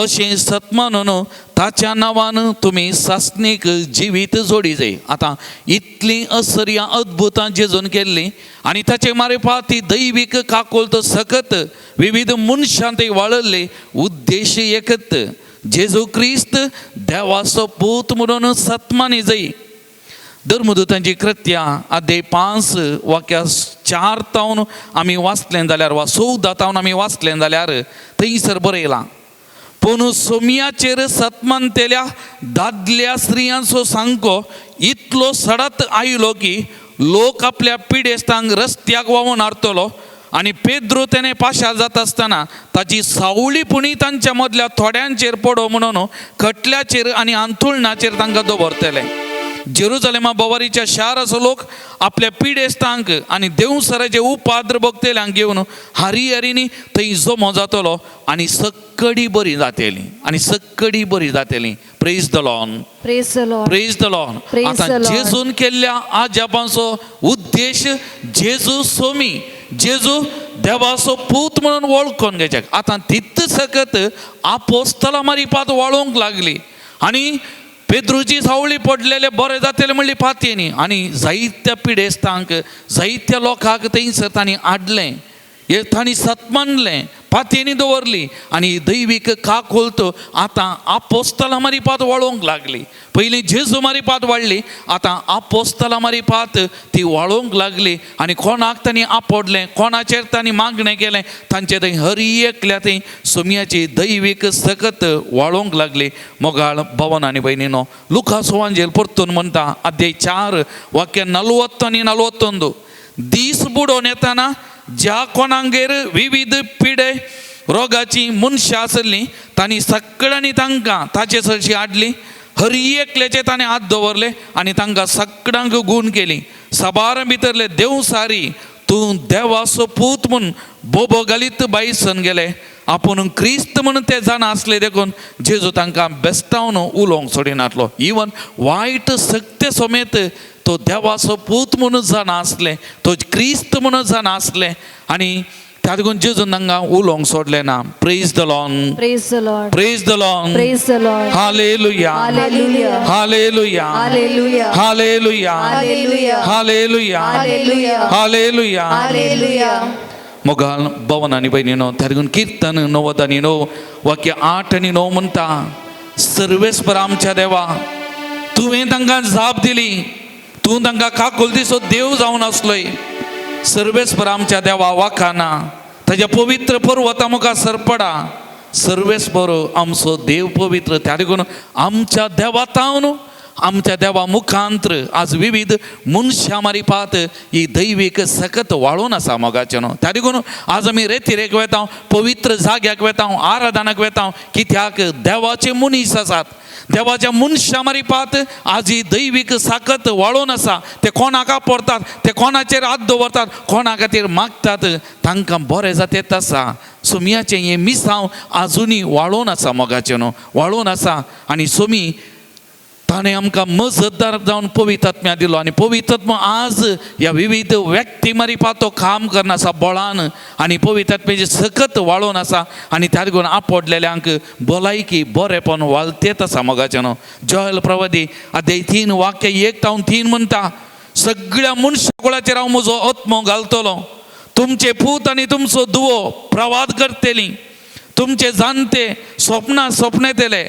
अशें सत्मानून ताच्या नांवान तुमी सासणीक जिवीत जोडी जाय. आतां इतलीं असर्यां अद्भुतां जेजून केल्लीं आनी ताचे मारिफात ती दैवीक काकुळट सकत विविध मनशां ती वाळल्ली उद्देश एकत जेजू क्रिस्त देवाचो पूत म्हणून सत्मानी जाय. धर्मदूतांची कृत्या अध्याय 5 वाक्या 4 तावन आमी वाचलें जाल्यार वा 14 तावन आमी वाचलें जाल्यार थंयसर बरयलां पूण सोमयाचेर सतमानतेल्या दादल्या स्त्रियांचो सांको इतलो सडत आयलो की लोक आपल्या पिडेस्तांक रस्त्याक व्हांवून हाडटलो आनी पेद्रो तेणें पाशार जाता आसतना ताची सावळी पुणी तांच्या मदल्या थोड्यांचेर पडो म्हणून खटल्याचेर आनी आंतुळणाचेर तांकां दवरतले. जेरुजलेमा बोवारीच्या शाराचो लोक आपल्या पिडेस्तांक आनी देवसराचे उपाद्र भोगतेल्यांक घेवन हारी हारीनी थंय जमो जातलो आनी सक्कडी बरी जातली आनी सक्कडी बरी जातली. Praise the Lord. Praise the Lord. Praise the Lord. Praise आतां the Lord. जेजून केल्ल्या आजापांचो उद्देश जेजू सोमी जेजू देवाचो पूत म्हणून वळखून घेवचें. आतां तित सकत आपोस्तलां मारिपात वाळोवंक लागली आनी पेद्रूची सावळी पडलेले बरें जातले म्हणली पातयेनी आनी जायत्या पिडेस्तांक जायत्या लोकांक थंयसर तांणी हाडलें हे तांणी सत्मानलें पातयेनी दवरली आनी दैवीक काकुळट आतां आपोस्तलां मारिपात वाळोवंक लागली. पयलीं जेजू मारिपात वाडली आतां आपोस्तलां मारिपात ती वाळोवंक लागली आनी कोणाक तांणी आपडलें कोणाचेर तांणी मागणें केलें तांचे थंय हर एकल्या थंय सोमयाची दैवीक सकत वाळोवंक लागली. मोगाळ भवन आनी भयणीनो लुकास वांजेल परतून म्हणटा अध्याय 4 वाक्य 40 आनी 41 दीस बुडोवन येताना ज्या कोणागेर विविध पिडे रोगाची मनशां आसलीं तांणी सगळ्यांनी तांकां ताचे सरशी हाडली हर एकल्याचे ताणें हात दवरले आनी तांकां सगळ्यांक गूण केली. साबार भितरले देव सारी तूं देवाचो पूत म्हूण बोबो घालीत बायसन गेले आपूण क्रिस्त म्हणून ते जाणा आसले देखून जेजू तांकां बेस्तावन उलोवंक सोडिनातलो. इवन वायट सक्ते समेत तो देवाचो पूत म्हणून जाणा आसले तो क्रिस्त म्हणून जाणा आसले आनी त्या देखून जेजून तांकां उलोवंक सोडलें ना. Praise the Lord. Praise the Lord. Praise the Lord. Praise the Lord. Hallelujah. Hallelujah. Hallelujah. Hallelujah. Hallelujah. Hallelujah. Hallelujah. Hallelujah. Hallelujah. Hallelujah. मोगाल भवन आनी भयणीनो, त्या देखून किर्तन 99 वाक्य 8 आनी 9 म्हणटा, सर्वेस्पर आमच्या देवा, तुवें तांकां जाप दिली, तूं तांकां काकुळटीचो देव जावन आसलोय. सर्वेस्पर आमच्या देवा वाखाना, ताज्या पवित्र पर्वता मुखार सरपडा. सर्वेस्पर आमचो देव पवित्र. त्या देखून आमच्या देवा तावन, आमच्या देवा मुखांत्र आज विविध मनशां मारिपात ही दैवीक सकत वाळून आसा मोगाचें न्हू. त्या देखून आज आमी रेतिरेक वेता, पवित्र जाग्याक वेता, आराधनाक वेता, कित्याक देवाचे मनीस आसात. देवाच्या मनशां मारिपात आज ही दैवीक साकत वाळून आसा. ते कोणाक आपडतात, ते कोणाचेर हात दवरतात, कोणा खातीर मागतात, तांकां बरें जाता आसा. सोमयाचें हें मिसांव आजुनूय वाळून आसा मोगाचें न्हू, वाळून आसा. आनी सोमी ताणें आमकां मजतदार जावन पवित्र आत्म्या दिलो आनी पवित्र आत्मा आज ह्या विविध व्यक्ती मारिपात तो काम करना आसा बळान आनी पवित्र आत्म्याची सकत वाळोवन आसा आनी त्या देखून आपडलेल्यांक भलायकी बरेपण वाळतेत आसा मोगाचें न्हू. जोयल प्रवादी अध्याय 3 वाक्य 1 तावन 3 म्हणटा, सगळ्या मनशा कुळाचेर हांव म्हजो आत्मो घालतलो, तुमचे पूत आनी तुमचो दुवो प्रवाद करतली, तुमचे जाणटे स्वप्नां स्वप्नेतले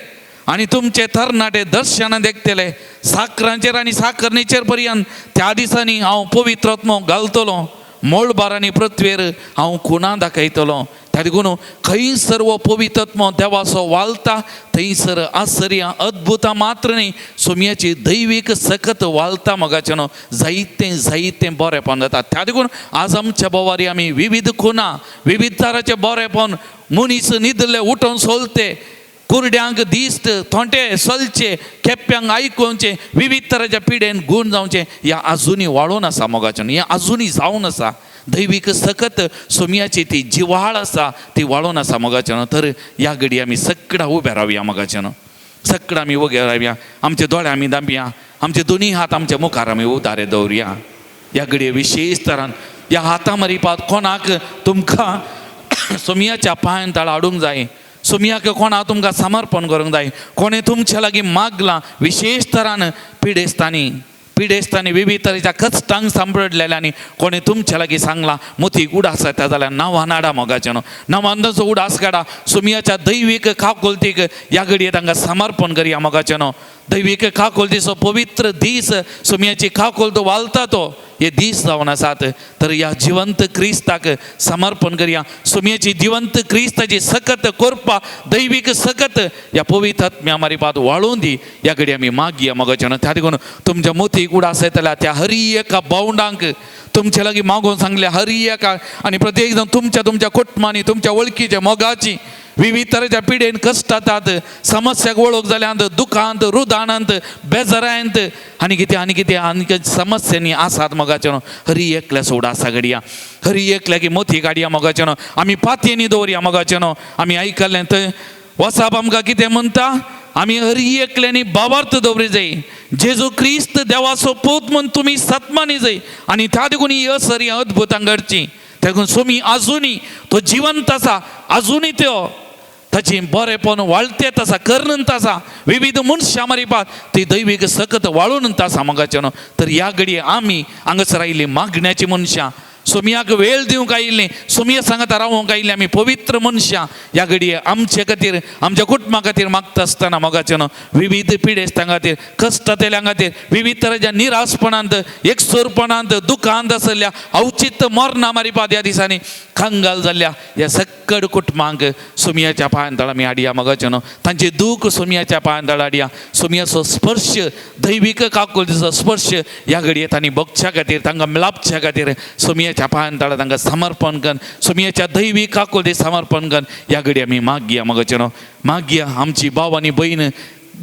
आनी तुमचे तरणाटे दर्शनां देखतले. साकरांचेर आनी साकरणीचेर पर्यंत त्या दिसांनी हांव पवित्र आत्मो घालतलो, मळबार आनी पृथ्वेर हांव खुणां दाखयतलो. त्या देखून खंयसर हो पवित्र आत्मो देवाचो वालता थंयसर आश्चर्यां अद्भुतां मात्र न्ही, सोमयाची दैवीक सकत वालता मोगाचें न्हू. जायतें जायतें बरेंपण जाता. त्या देखून आज आमच्या बोवारी आमी विविध खुणां विविध तरांचें बरेंपण, मनीस न्हिदले उठोवन सोलते, कुरड्यांक दिस्त थोंटे सलचे, केप्यांक आयकोवचें, विविध तरांच्या पिडेन गूण जावचें, ह्या आजुनूय वाळोवन आसा मोगाचें, हें आजुनूय जावन आसा. दैवीक सकत सोमयाची ती जिवाळ आसा, ती वाळोवन आसा मोगाचें न्हू. तर ह्या घडी आमी सगळा उबे रावया मोगाचें न्हू, सगळा आमी उबे रावया, आमचे दोळे आमी दांपया, आमचे दोनी हात आमच्या मुखार आमी उतारे दवरया. ह्या घडये विशेश तरान ह्या हाता मारिपात कोणाक तुमकां सोमयाच्या पांयान तळा हाडूंक जाय, सोमयाक कोणा तुमकां समर्पण करूंक जाय, कोणें तुमच्या लागीं मागलां विशेश तरान पिडेस्तांनी, पिडेस्तांनी विविध तरेच्या कश्टांक सांपडलेल्यांनी कोणें तुमच्या लागीं सांगलां मोती उडास येता जाल्यार नांवां नाडा मोगाचें न्हू, नांवांचो उडास काडा, सोमयाच्या दैवीक काकुळटीक ह्या घडये तांकां समर्पण करया मोगाचें न्हू. दैवीक काकुळटीचो पवित्र दीस सोमयाची काकुळट वालता तो हे दीस जावन आसात. तर ह्या जिवंत क्रिस्ताक समर्पण करया, सोमयाची जिवंत क्रिस्ताची सकत करपा दैवीक सकत ह्या पवित्र आत्म्या मारिपात वाळोवन दी. ह्या घडये आमी मागया मोगाचें न्हू. त्या देखून तुमच्या मोतीक उडास येतल्या त्या हरी एका भावंडांक तुमच्या लागीं मागून सांगल्या हरी एका आनी प्रत्येक जाण तुमच्या तुमच्या कुटुंबांनी तुमच्या वळखीच्या मोगाची विविध तरेच्या पिडेन कश्टातात, समस्याक वळख जाल्यांत, दुखांत, रुदानांत, बेजारांत आनी कितें आनी कितें आनी कितें समस्यांनी आसात मोगाचें न्हू. हरी एकल्या सोडा आसा घडया, हरी एकल्या की मोती काडया मोगाचें न्हू, आमी पातयेनी दवरया मोगाचें न्हू. आमी आयकल्लें थंय वसाप आमकां कितें म्हणटा, आमी हरी एकल्यांनी भावार्थ दवरी जाय, जेजू क्रिस्त देवाचो पूत म्हूण तुमी सत्मानी जाय आनी त्या देखून ही असरी अद्भुतां घडची. त्या देखून सोमी आजुनूय तो जिवंत आसा, आजुनूय त्यो ताची बरेपण वाळतेत आसा, करनंत आसा, विविध मनशां मारिपात ती दैवीक सकत वाळून आसा मोगाचें न्हू. तर ह्या घडये आमी हांगासर आयिल्लीं मागण्याची मनशां, सोमयाक वेळ दिवंक आयिल्लीं, सोमया सांगाता रावोंक आयिल्लीं आमी पवित्र मनशां ह्या घडये आमचे खातीर आमच्या कुटुंबा खातीर मागता आसतना मोगाचें न्हू, विविध पिडेस्तां खातीर, कश्टांतल्या खातीर, विविध तरेच्या निराशपणांत, एकसुरपणांत, दुखांत आसल्या अवचित मरणा मारिपात ह्या दिसांनी कंगाल जाल्ल्या ह्या सक्कड कुटुंबांक सोमयाच्या पांयान तळा आमी हाडया मोगाचें न्हू. तांचें दूख सोमयाच्या पांयान तळा हाडया, सोमयाचो स्पर्श दैवीक काकुळटीचो स्पर्श ह्या घडये तांणी भोगच्या खातीर, तांकां लाभच्या खातीर सोमयाच्या पांयान तळा तांकां समर्पण कर, सोमयाच्या दैवीक काकुळटी समर्पण कर. ह्या घडये आमी मागया मोगाचें न्हू, मागया आमची भाव आनी भयण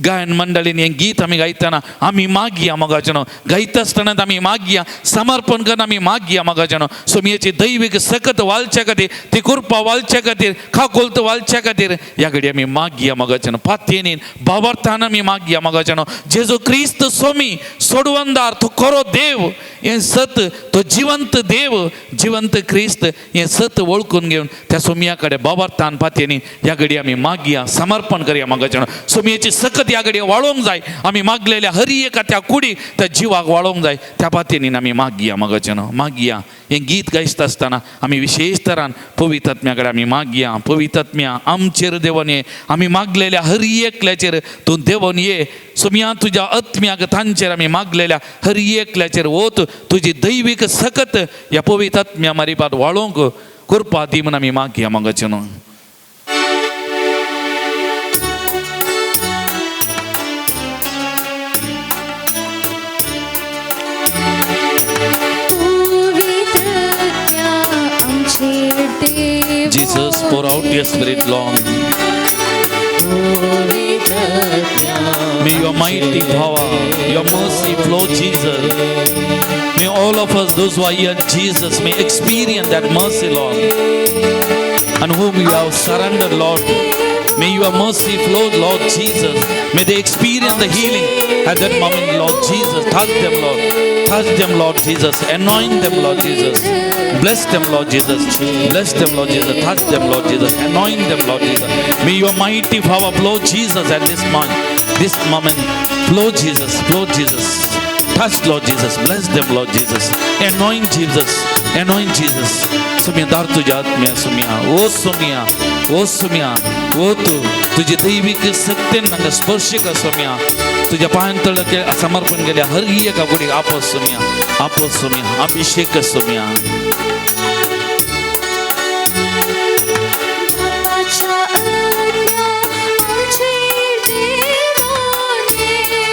गायन मंडळीन हें गीत आमी गायतना आमी मागया मोगाचें न्हू, गायता आसतना आमी मागया, समर्पण करून आमी मागया मोगाचें न्हू. सोमयेची दैवीक सकत वालच्या खातीर, ती कृपा वालच्या खातीर, काकुळट वालच्या खातीर ह्या घडये आमी मागया मोगाचें न्हू. पातयेनीन भावार्थान आमी मागया मोगाचें न्हू. जेजू क्रिस्त सोमी सोडवंदार, तो खरो देव हें सत तो जिवंत देव जिवंत क्रिस्त हें सत वळखून घेवन त्या सोमया कडेन बाबार्थान पातयेनी ह्या घडये आमी मागया समर्पण करया मागच्या सोमयेची सकत ह्या घडये वाळोवंक जाय. आमी मागलेल्या हरी एका त्या कुडीक त्या जिवाक वाळोवंक जाय. त्या पातयेनी आमी मागया मागचें न्हू मागया. हें गीत गायता आसतना आमी विशेश तरान पवित्र आत्म्या कडेन आमी मागया. पवित्र आत्म्या आमचेर देवन ये, आमी मागलेल्या हर एकल्याचेर तूं देवन ये. सोमया तुज्या आत्म्याक तांचेर आमी मागलेल्या हर एकल्याचेर वत तुजी दैवीक सकत ह्या पवित्र आत्म्या मारिपात वाळोवंक कृपा दी म्हूण आमी मागया मागचें न्हू. Jesus, pour out your spirit, Lord. May your mighty power, your mercy flow, Jesus. May all of us, those who are here, Jesus, may experience that mercy, Lord. And whom you have surrendered, Lord. May your mercy flow, Lord Jesus. May they experience the healing at that moment, Lord Jesus. Touch them, Lord. Touch them, Lord Jesus. Anoint them, Lord Jesus. Bless them, Lord Jesus. Bless them, Lord Jesus. Touch them, Lord Jesus. Anoint them, Lord Jesus. May your mighty power flow, Jesus, at this moment. This moment. Flow, Jesus. Flow, Jesus. Touch, Lord Jesus. Bless them, Lord Jesus. Anoint Jesus. Anoint Jesus. सुमिया दार तुझ्या आत्म्या सुमिया ओ सुमिया ओ सुमिया ओ तू तुझी दैविक सत्तेन म्हाका स्पर्श कर सुमिया. तुझ्या पांयां तळके समर्पण केल्या हर एका कुडीक आपस सुमिया आपस सुमिया अभिषेक सुमिया.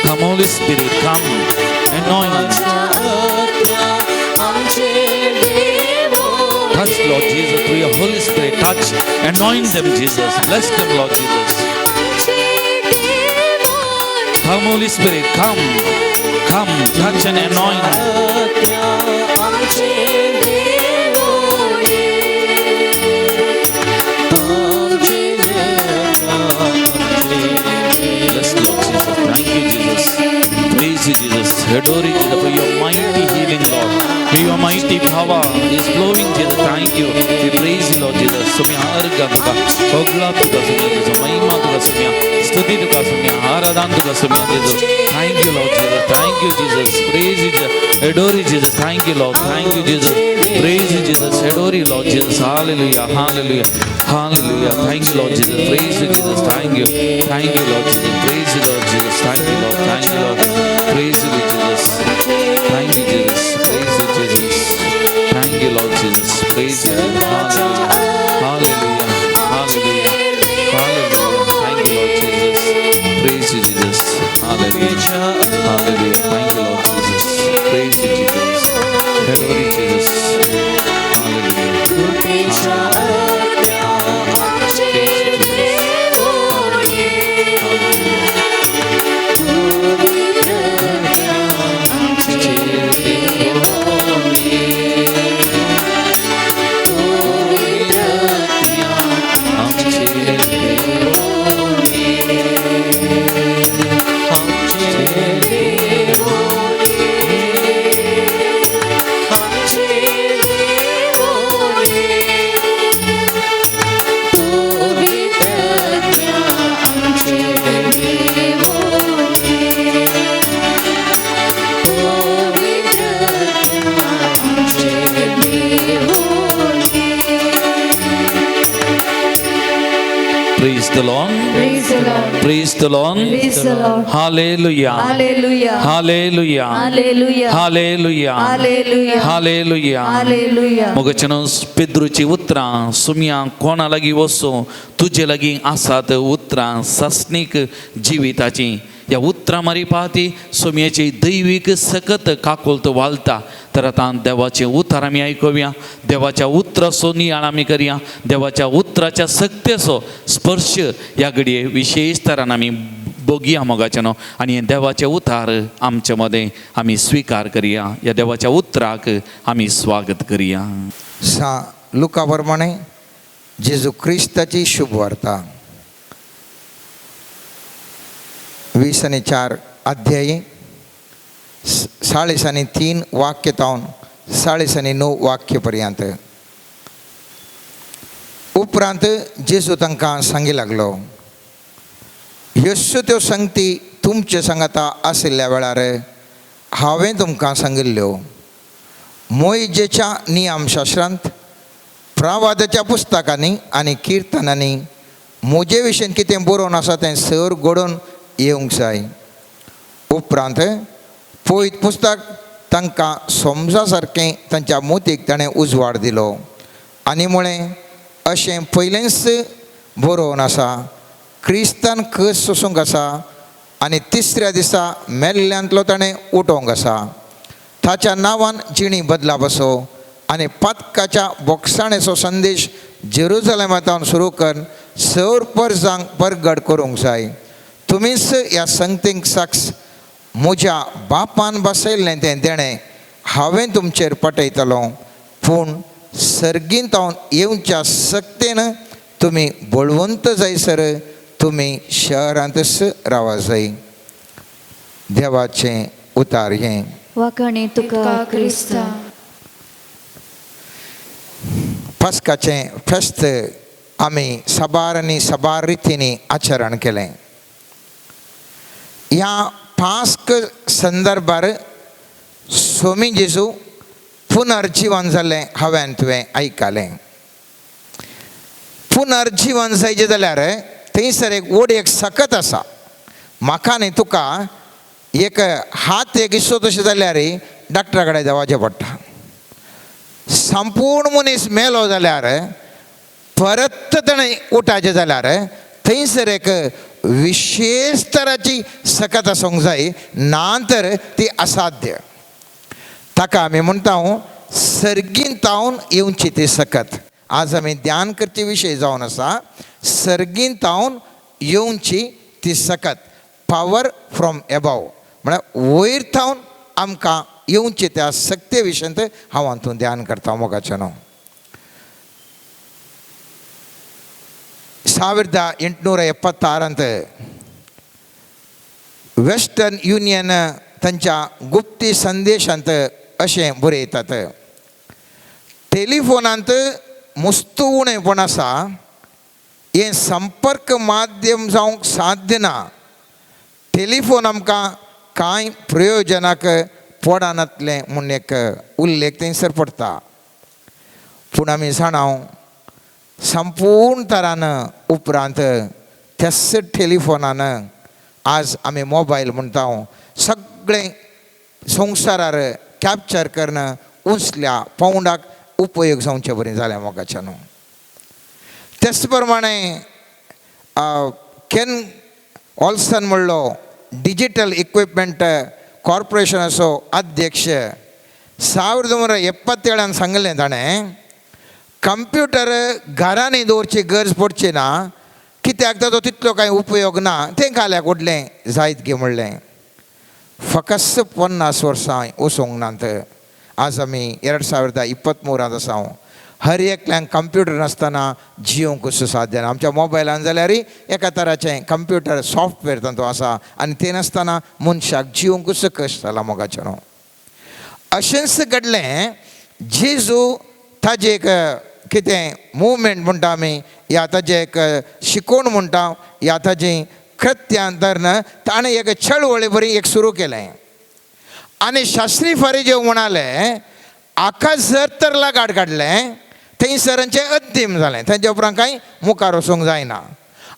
Come, Holy Spirit, come, anoint. Touch, Lord Jesus, through your Holy Spirit. Touch, anoint them, Jesus. Bless them, Lord Jesus. Come, Holy Spirit, come. Come, touch and anoint. Bless, Lord Jesus. Thank you, Jesus. Praise you, Jesus. Adore you, Jesus, for your mighty healing, Lord. May your mighty power is flowing, Jesus. Thank you. We praise you, Lord Jesus. Sumya अर्घ तुका सगळा तुका सुम्या जेजू महिमा तुका सुम्या स्तुती तुका सुम्या आराधन तुका सुम्या जेजू. Thank you, Lord Jesus. Thank you, Jesus. Praise you, Jesus. Adore you, Jesus. Thank you, Lord. Thank you, Jesus. Praise you, Jesus. Adore you, Lord Jesus. Hallelujah. Hallelujah. Hallelujah. Thank you, Lord Jesus. Praise you, Jesus. Thank you. Thank you, Lord Jesus. Praise you, Lord Jesus. Thank you, Lord. Thank you, Lord. Praise you, Jesus. Thank you, Jesus. Praise you, Jesus. Thank you, Lord Jesus. Praise you, Jesus. Hallelujah. Hallelujah. Hallelujah. Hallelujah. Thank you, Lord Jesus. Praise you, Jesus. Hallelujah. Hallelujah. Thank you, Lord Jesus. Praise you, Jesus. Glory, Jesus. Hallelujah. Hallelujah. Praise you, Jesus. Hallelujah. Praise the Lord. Praise the Lord. Praise the Lord. Praise the Lord. Hallelujah. Hallelujah. Hallelujah. Hallelujah. Hallelujah. Hallelujah. Hallelujah. Hallelujah. मोगाच्यानो पेद्रूची उतरां सुमया कोणा लागीं वचूं तुजे लागीं आसात उतरां सासणीक जिविताची. ह्या उतरां मारिपा ती सुमयेची दैवीक सकत काकुळट वालता. तर आतां देवाचें उतर आमी आयकुया. देवाच्या उतराचो नियाळ आमी करया. देवाच्या उतराच्या सक्तेचो स्पर्श ह्या घडये विशेश तरान आमी बघया मोगाचें न्हू. आनी हें देवाचें उतार आमचे मदें आमी स्विकार करया. ह्या देवाच्या उतराक आमी स्वागत करया. सा लुका प्रमाणे जेजू क्रिस्ताची शुभवार्ता 20 आणि 4 अध्यायी 43 वाक्य तावन 49 वाक्य पर्यंत. उपरांत जेजू तांकां सांगी लागलो, ह्यो त्यो संगती तुमचे सांगाता आशिल्ल्या वेळार हांवें तुमकां सांगिल्ल्यो. मोयजेच्या नियमशास्त्रांत, प्रवादाच्या पुस्तकांनी आनी किर्तनांनी म्हजे विशीं कितें बरोवन आसा तें सर घडोवन येवंक जाय. उपरांत पयत पुस्तक तांकां समजा सारकें तांच्या मोतीक ताणें उजवाड दिलो आनी म्हळें, अशें पयलेंच बरोवन आसा, क्रिस्तान कस सोसूंक आसा आनी तिसऱ्या दिसा मेल्ल्यांतलो ताणें उठोवंक आसा. ताच्या नांवान जिणी बदला बसो आनी पातकाच्या बोगसाणेचो संदेश जेरुजलेमांतावन सुरू करून सर परजांक परगट करूंक जाय. तुमीच ह्या संगतींक साक्ष म्हज्या बापान बसयल्लें तें देणें हांवें तुमचेर पटयतलो, पूण सर्गींतावन येवच्या सक्तेन तुमी बळवंत जायसर तुमी शहरांतच रावा जाय. देवाचें उतार हें. वाखाणे तुका क्रिस्ता. पास्काचें फेस्त आमी साबार आनी साबार रितींनी आचरण केलें. ह्या पास्क संदर्भार स्वामी जेजू पुनर्जिवन जाल्लें हांवें तुवें आयकलें. पुनर्जिवन जायचें जाल्यार थंयसर एक व्हड एक सकत आसा. म्हाका न्ही तुका एक हात एक इसो तशें जाल्यार डॉक्टरा कडेन देवाचें पडटा. संपूर्ण मनीस मेलो जाल्यार परत ताणें उठाचें जाल्यार थंयसर एक विशेष तराची सकत आसूंक जाय, ना तर ती असाध्य. ताका आमी म्हणटा सर्गीन तावन येवची ती सकत. आज आमी ध्यान करचे विशय जावन आसा सर्गीन तावन येवची ती सकत, पावर फ्रॉम एबाव, म्हळ्यार वयर थावन आमकां येवचे त्या सक्ते विशयांत हांव हातूंत ध्यान करता. मोगाचें न्हू 1876 वेस्टर्न युनियन तांच्या गुप्ती संदेशांत अशें बरयतात, टेलिफोनांत मुस्तू उणेपण आसा, हें संपर्क माध्यम जावंक साध्य ना. टेलिफोन आमकां कांय प्रयोजनाक पडनातलें म्हूण एक उल्लेख थंयसर पडटा. पूण आमी जाणा संपूर्ण तरान उपरांत त्याच टेलिफोनान आज आमी मोबायल म्हणटा सगळें संवसारार कॅप्चर करून उंचल्या पावंडाक उपयोग जावचे बरें जालें मोगाच्या न्हू. तेच प्रमाणे can Olsen म्हणलो डिजिटल इक्विपमेंट कॉर्पोरेशनाचो अध्यक्ष 1977 सांगलें ताणें, कंप्युटर घरांनी दवरची गरज पडची ना, कित्याक ताचो तितलो कांय उपयोग ना, तें काल्याक उडलें जायत गे म्हणलें. फकत 50 वर्सां वचूंक नात. आज आमी 2023 आसा. हर एकल्यान कंप्युटर नासतना जियोंक साध्य ना. आमच्या मोबायलान जाल्यार एका तराचें कंप्युटर सॉफ्टवेअर तातूंत आसा आनी तें नासतना मनशाक जियोंकूच कश्ट जाला मोगाचें न्हू. अशेंच घडलें जेजू ताजें एक कितें मुवमेंट म्हणटा आमी, या ताजें एक शिकोवण म्हणटा, या ताजें कृत्यान धरून ताणें एक चळवळी बरी एक सुरू केलें. आनी शास्त्री फारीजेव म्हणाले आका जर तर लगाड काडलें थंयसरांचें अंतीम जालें, तांच्या उपरांत कांय मुखार वचूंक जायना.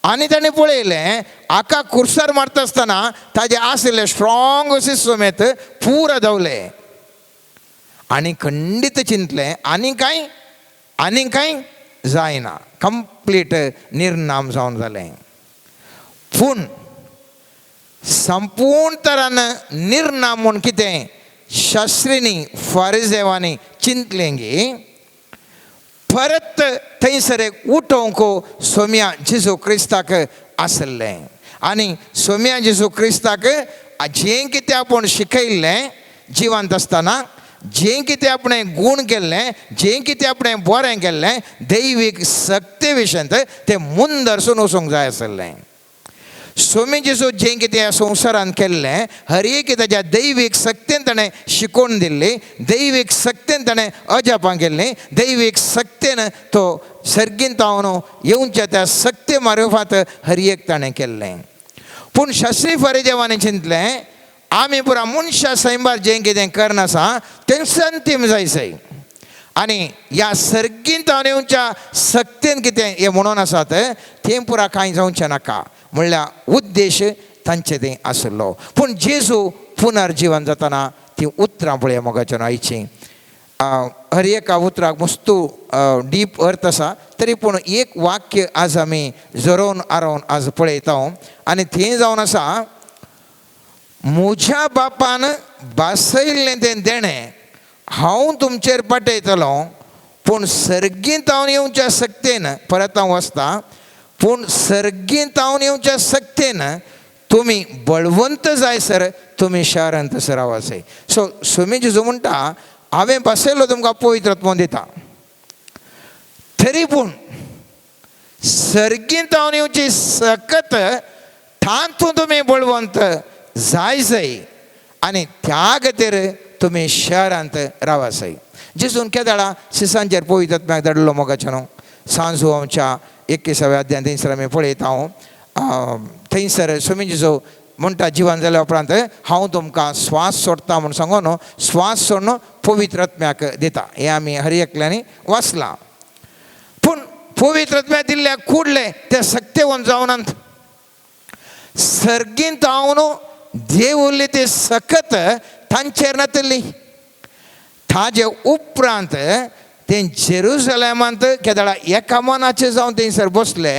आनी ताणें पळयलें आका कुर्सार मारता आसतना ताजें आशिल्लें स्ट्रोंग अशें समेत पुरा धांवलें आनी खंडीत चिंतलें आनी कांय आनी कांय जायना, कंप्लीट निर्नाम जावन जालें. पूण संपूर्ण तरान निर्नाम म्हूण कितें शास्त्रींनी फारिजेवांनी चिंतलें गी परत थंयसर एक उठोवंक सोम्या जेजू क्रिस्ताक आसलें. आनी सोम्या जेजू क्रिस्ताक जें कितें आपूण शिकयल्लें जिवंत आसतना, जें कितें आपणें गूण केल्लें, जें कितें आपणें बरें केल्लें दैवीक सक्ते विशयांत तें मुंदरसून वचूंक जाय आसलें. स्वामी जेजू जें कितें ह्या संवसारान केल्लें हर एक ताच्या दैवीक सक्तेन ताणें शिकोवन दिल्ली, दैवीक सक्तेन ताणें अजापां केल्लीं, दैवीक सक्तेन तो सर्गीन तावन येवच्या त्या सक्ते मार्फात हर एक ताणें केल्लें. पूण शास्त्री फारीदेवांनी चिंतलें आमी पुरा मनशा सैंबार जें कितें करनासा तेंच अंतीम जायसय आनी ह्या सर्गीन तावन येवच्या सक्तेन कितें हें म्हणून आसात तें पुरा कांय जावचें नाका म्हणल्यार उद्देश तांचे तें आसलो. पूण जेजू पुनर्जिवन जातना तीं उतरां पळया मोगाच्यान आयचीं. हर एका उतराक मस्तू डीप अर्थ आसा तरी पूण एक वाक्य आज आमी जरोवन आरोवन आज पळयता आनी तें जावन आसा, म्हज्या बापान भासयल्लें तें देणें हांव तुमचेर पाठयतलो, पूण सर्गींत हांव येवच्या सक्तेन परत हांव वचता, पूण सर्गींत हांव येवच्या सक्तेन तुमी बळवंत जाय सर तुमी शारांत सर आवाजय. सो स्वामी जेजू म्हणटा हांवें बसयलो तुमकां पवित्र आत्मो दिता, तरी पूण सर्गींत हांव येवची सकत तातूंत तुमी बळवंत जाय जाय आनी त्या खातीर तुमी शहरांत रावासय. जेजून केदाळा सिसांचेर पवित्र आत्म्याक धाडलो मोगाचें न्हू. सांजू आमच्या 21व्या अध्यायांत थंयसर आमी पळयता हांव थंयसर स्वामी जेजू म्हणटा जिवन जाल्या उपरांत हांव तुमकां स्वास सोडटा म्हूण सांगून न्हू स्वास सोडून पवित्र आत्म्याक दिता. हें आमी हर एकल्यांनी वाचलां. पूण पवित्र आत्म्याक दिल्ल्या कुडले ते सक्तेवन जावनात. सर्गींत हांव न्हू देवली ती सकत तांचेर नातली. ताजे उपरांत ते जेरुजलेमांत केदाळा एका मनाचे जावन थंयसर बसले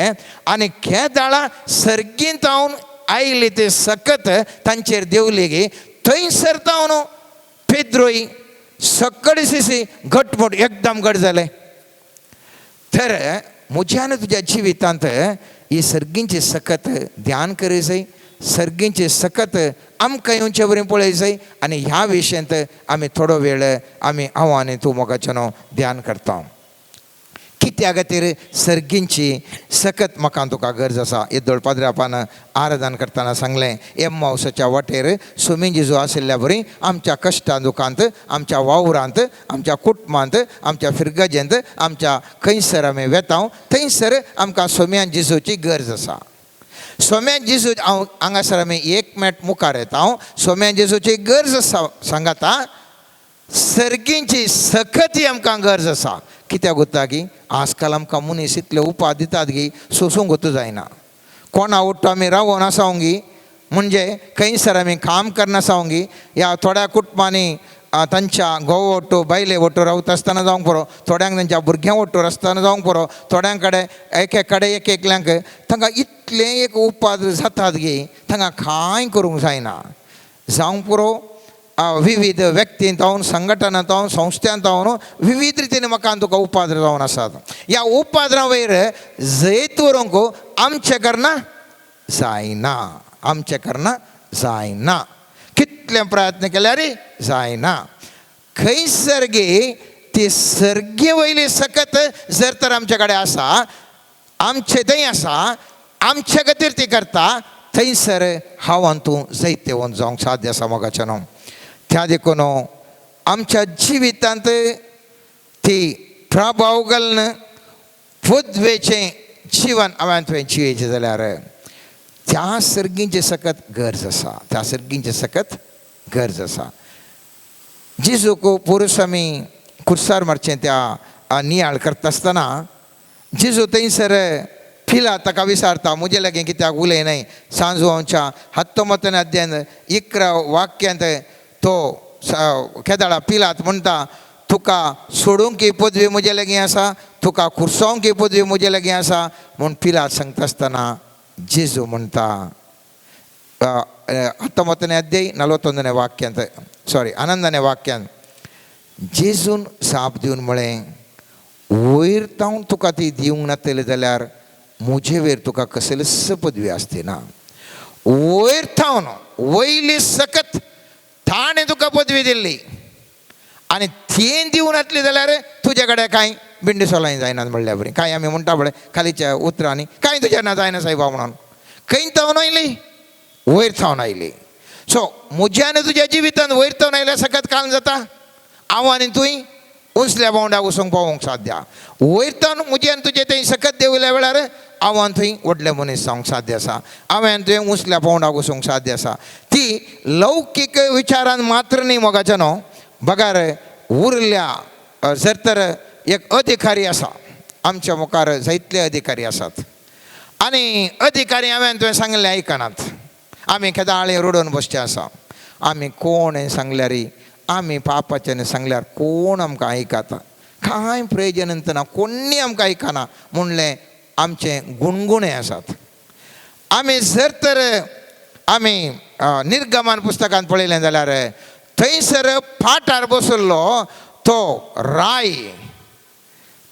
आनी केदाळा सर्गींत हांव आयली ते सकत तांचेर देवली गी थंयसर तावन पेद्रोय सकड सिसी घटमूट एकदम घट जाले. तर म्हज्यान तुज्या जिवितांत ही सर्गींची सकत ध्यान करी जाय, सर्गींची सकत आमकां येवचे बरी पळय जाय आनी ह्या विशयांत आमी थोडो वेळ आमी हांव आनी तूं मोगाचें न्हू ध्यान करता. कित्या खातीर सर्गींची सकत म्हाका तुका गरज आसा. येदोळ पाद्रापान आराधन करतना सांगलें एम्मावसाच्या वाटेर स्वामी जेजू आशिल्ल्या बरी आमच्या कश्टां दुखांत, आमच्या वावरांत, आमच्या कुटुंबांत, आमच्या फिरगजेंत, आमच्या खंयसर आमी वेता थंयसर आमकां स्वाम्यान जेजूची गरज आसा. स्वाम्यान जेजू हांव हांगासर आमी एक मिनट मुखार येता हांव स्वाम्यान जेजूची गरज आसा सांगाता. सर्गींची सकत ही आमकां गरज आसा. कित्याक उरता की आजकाल आमकां मनीस इतले उपाद दितात की सोसूंक वतू जायना. कोणा उठ्ठो आमी रावोन आसाव गी म्हणजे खंयसर आमी काम करनासाव गी ह्या थोड्या कुटुंबांनी तांच्या घोव वट्टो बायले वट्टो रावता आसतना जावंक पुरो, थोड्यांक तांच्या भुरग्यां वट्टो आसतना जावंक पुरो, थोड्यां कडेन एक एक कडेन एक एकल्यांक तांकां इतलें एक उपाद जातात गी तांकां कांय करूंक जायना. जावंक पुरो विविध व्यक्तींत जावन संघटनांत जावन संस्थांत जावन विविध रितीन म्हाका तुका उपाद्र जावन आसात. ह्या उपाद्रा वयर जैत व्हरूंक आमचें करना जायना, आमचें करना जायना. कितले प्रयत्न केल्यार जायना. खंयसर गे ती सर्गे वयली सकत जर तर आमचे कडेन आसा, आमचे थंय आसा, आमचे खातीर ती करता, थंयसर हांव आनी तूं जैतवंत जावंक साध्य आसा मोगाचें न्हू. त्या देखून आमच्या जिवितांत ती प्रभाव घालून पदवेचें जिवन हांवें तुवें जियेचें जाल्यार त्या सर्गींचें सकत गरज आसा, त्या सर्गींचें सकत गरज आसा. जेजूक पुरूस आमी कुर्सार मारचें त्या नियाळ करता आसतना जेजू थंयसर पिलात ताका विचारता म्हजे लागीं कित्याक उलयनाय. सांजू आमच्या 19 अध्यायान 11 वाक्यांत तो केदाळा पिलात म्हणटा तुका सोडूंक ही पदवी म्हजे लागीं आसा, तुका कुर्सोवंक ही पदवी म्हजे लागीं आसा म्हूण पिलात सांगता आसतना जेजू म्हणटा 19 अध्याय 41 वाक्यांत, सॉरी 11 वाक्यांत जेजून जाप दिवन म्हळें वयर तावन तुका ती दिवंक नातली जाल्यार म्हजे वयर तुका कसलीच पदवी आसती ना. वयर तावन वयली सकत ताणें तुका पदवी दिल्ली आनी ती दिवन नातली जाल्यार तुजे कडेन कांय बिंडी सोलाय जायना म्हणल्या बरी. कांय आमी म्हणटा पळय खालीच्या उतरांनी कांय तुज्या ना जायना सायबा म्हणून खंय थावन आयली? वयर थावन आयली. सो म्हज्या आनी तुज्या जिवितान वयर थावन आयल्यार सकत काल जाता. हांव आनी तुंय उंचल्या पावंड्याक वचूंक पावोंक साध्य. वयर थावन म्हजें आनी तुजें थंय सकत देंवल्या वेळार हांव आनी थंय व्हडले मनीस जावंक साध्य आसा. हांवें आनी तुवें उंचल्या पावंड्याक वचूंक साध्य आसा. ती लौकीक विचारान मात्र न्ही मोगाचें न्हू, बगर उरल्या जर तर एक अधिकारी आसा, आमच्या मुखार जायतले अधिकारी आसात आनी अधिकारी हांवें तुवें सांगलें आयकनात. आमी केदाळे रडून बसचे आसा. आमी कोण हें सांगल्यार, आमी पापाच्यान सांगल्यार कोण आमकां आयकता? कांय प्रयोजन ना, कोण्णी आमकां आयकना म्हणलें आमचें गुणगुणे आसात. आमी जर तर आमी निर्गमन पुस्तकांत पळयलें जाल्यार थंयसर पाटार बसल्लो तो राय,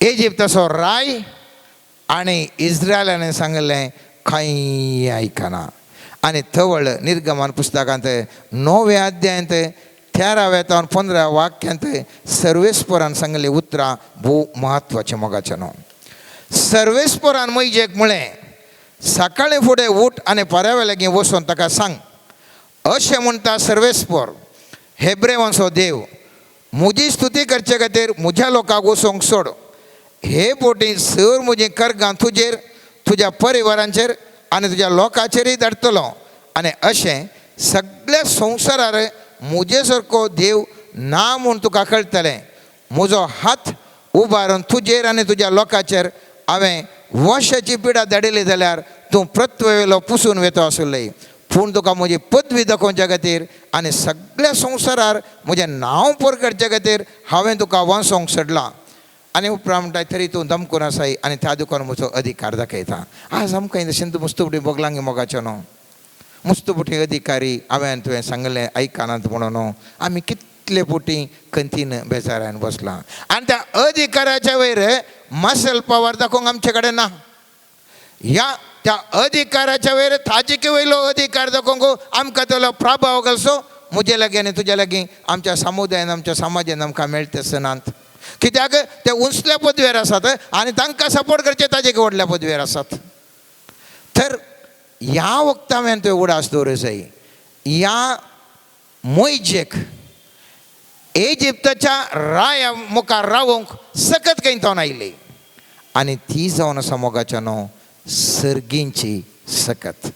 इजिप्ताचो राय, आनी इस्रायलान सांगलें कांय आयकना. आनी तवळ निर्गमन पुस्तकांत 9व्या अध्यायांत 13व्या तावन 15 वाक्यांत सर्वेस्परान सांगलें उतरां भोव म्हत्वाचें मोगाचें न्हू. सर्वेस्परान मैजेक म्हळें, सकाळीं फुडें उठ आनी पऱ्यावे लागीं वचून ताका सांग, अशें म्हणटा सर्वेस्पर हेब्रेवांचो देव, म्हजी स्तुती करचे खातीर म्हज्या लोकांक वचूंक सोड. हे पोटी सर म्हजी कर्गां तुजेर, तुज्या परिवारांचेर आनी तुज्या लोकांचेरय धाडटलो आनी अशें सगळ्या संवसारार म्हजे सारको देव ना म्हूण तुका कळटलें. म्हजो हात उबारून तुजेर आनी तुज्या लोकांचेर हांवें वशाची पिडा धाडिल्ली जाल्यार तूं पृथ्वेलो पुसून वेतो आसुल्ली. पूण तुका म्हजी पदवी दाखोवच्या खातीर आनी सगळ्या संवसारार म्हजें नांव परगटच्या खातीर हांवें तुका वांचोवंक सोडलां. आनी उपरांत म्हणटा तरी तूं दमकून आसाय आनी त्या दुकान म्हजो अधिकार दाखयता. आज आमकां तशें तूं मुस्तुपटी भोगलांगी मोगाचें न्हू, मुस्तुपटी अधिकारी हांवें तुवें सांगलें आयकनात म्हणून न्हू, आमी कितले पोटी कंतीन बेजारान बसलां. आनी त्या अधिकाराच्या वयर मसल पावर दाखोवंक आमचे कडेन ना. ह्या त्या अधिकाराच्या वयर ताजिके वयलो अधिकार दाखोवंक आमकां तेलो प्रभाव घालचो म्हजे लागीं आनी तुज्या लागीं आमच्या समुदायान आमच्या समाजान आमकां मेळटा नात. कित्याक ते उंचल्या पदवेर आसात आनी तांकां सपोर्ट करचे ताजे व्हडल्या पदवेर आसात. तर ह्या वखता हांवें तुवें उडास दवरूं जाय. ह्या मोयजेक इजिप्ताच्या राया मुखार रावोंक सकत खंय थावन आयली आनी ती जावन आसा मोगाच्या न्हू सर्गींची सकत.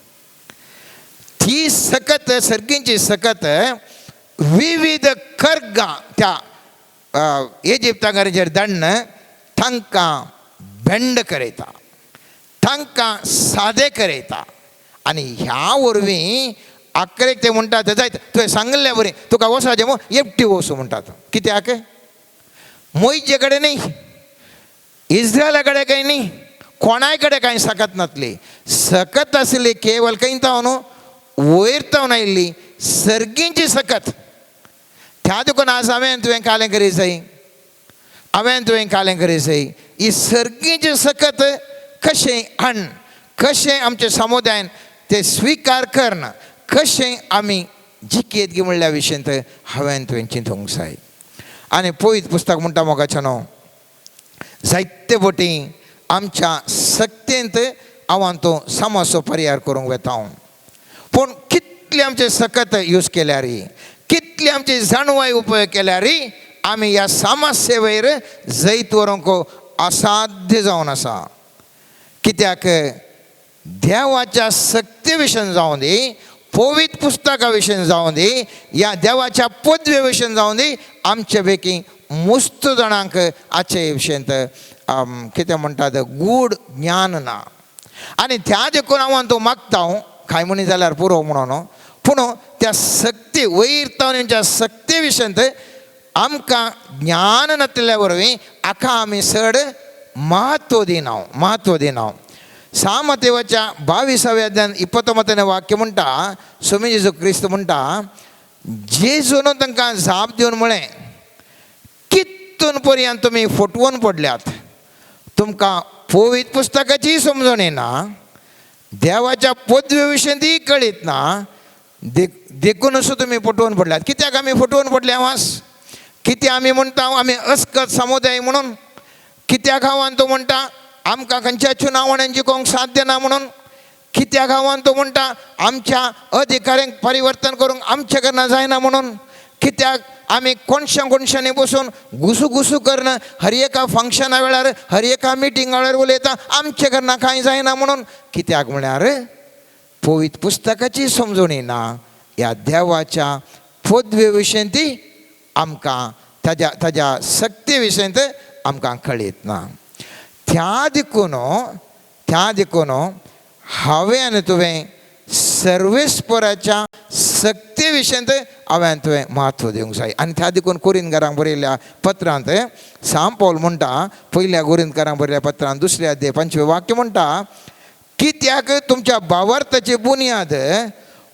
ती सकत सर्गींची सकत विविध कर्गां त्या इजिप्तांचेर दण्ण तांकां बेंड करयता, तांकां सादे करयता. आनी ह्या वरवीं आकरेक ते म्हणटात जायत तुवें सांगल्ल्या वरी तुका वचपाचें म्हूण एकटी वचूं म्हणटात. कित्याक मोयजे कडेन न्ही, इस्रायला कडेन कांय न्ही, कोणाय कडेन कांय सकत नासली. सकत आसली केवल खंय थावन वयर थावन आयिल्ली सर्गींची सकत. त्या देखून आज हांवें तुवें कालें करी जाय, हांवें तुवें कालें करी जाय. ही सर्गींची सकत कशें हाण, कशें आमच्या समुदायान ते स्विकार करना, कशें आमी जिखयेत गी म्हणल्या विशयंत हांवें तुवें चिंतूंक जाय. आनी पयत पुस्तक म्हणटा मोगाचें न्हू, जायते फावटी आमच्या सक्तेंत हांव तो समस्यो परिहार करूंक वेता. पूण कितले आमचे सकत यूज केल्यार, कितली आमची जाणवाय उपयोग केल्यार आमी ह्या समस्ये वयर जैत व्हरूंक असाध्य जावन आसा. कित्याक देवाच्या सक्ते विशयन जावं दी, पवित्र पुस्तका विशयन जावं दी, ह्या देवाच्या पदवे विशयन जावं दी, आमचे पैकी मुस्त जाणांक हाचे विशयंत कितें म्हणटात गूढ ज्ञान ना. आनी त्या देखून हांव तो मागता हांव कांय म्हणी जाल्यार पुरो म्हणून. पूण त्या सक्ती वयर तावच्या सक्ते विशयंत आमकां ज्ञान नासलेल्या वरवीं हाका आमी चड म्हत्व दिना, म्हत्व दिना. सामतेवाच्या 22व्या अध्यायान 29 वाक्य म्हणटा, स्वामी जेजू क्रिस्त म्हणटा, जेजून तांकां जाप दिवन म्हळें, कितून पर्यंत तुमी फटवून पडल्यात, तुमकां पवित्र पुस्तकाची समजण येना, देवाच्या पदवे विशयी ती कळीत ना, देखून असो तुमी फटोवन पडल्यात. कित्याक आमी फटोवन पडले वास? कित्याक आमी म्हणटा आमी अस्कत समुदाय म्हणून? कित्याक हांव आनी तूं म्हणटा आमकां खंयच्या चुनावण्यान जिखोवंक साध्य ना म्हणून? कित्याक हांव तूं म्हणटा आमच्या अधिकाऱ्यांक परिवर्तन करूंक आमचें करना जायना म्हणून? कित्याक आमी कोणशां कोणशांनी बसून घुसू घुसू करून हर एका फंक्शना वेळार हर एका मिटिंगा वेळार उलयता आमचें करना कांय जायना म्हणून? कित्याक म्हळ्यार पवित्र पुस्तकाची समजणी ना. ह्या देवाच्या पदवे विशयन ती आमकां ताज्या ताज्या सक्ती विशयन आमकां कळीत ना. त्या देखून त्या देखून हांवें आनी तुवें सर्वेस्पराच्या सक्ती विशयंत हांवें आनी तुवें म्हत्व दिवंक जाय. आनी त्या देखून कोरिंदकारांक बरयल्ल्या पत्रांत सांत पावल म्हणटा, पयल्या कोरिंदकारांक बरयल्ल्या पत्रांत दुसऱ्या अध्याय 5वें वाक्य म्हणटा, कित्याक तुमच्या भावार्थाची बुन्याद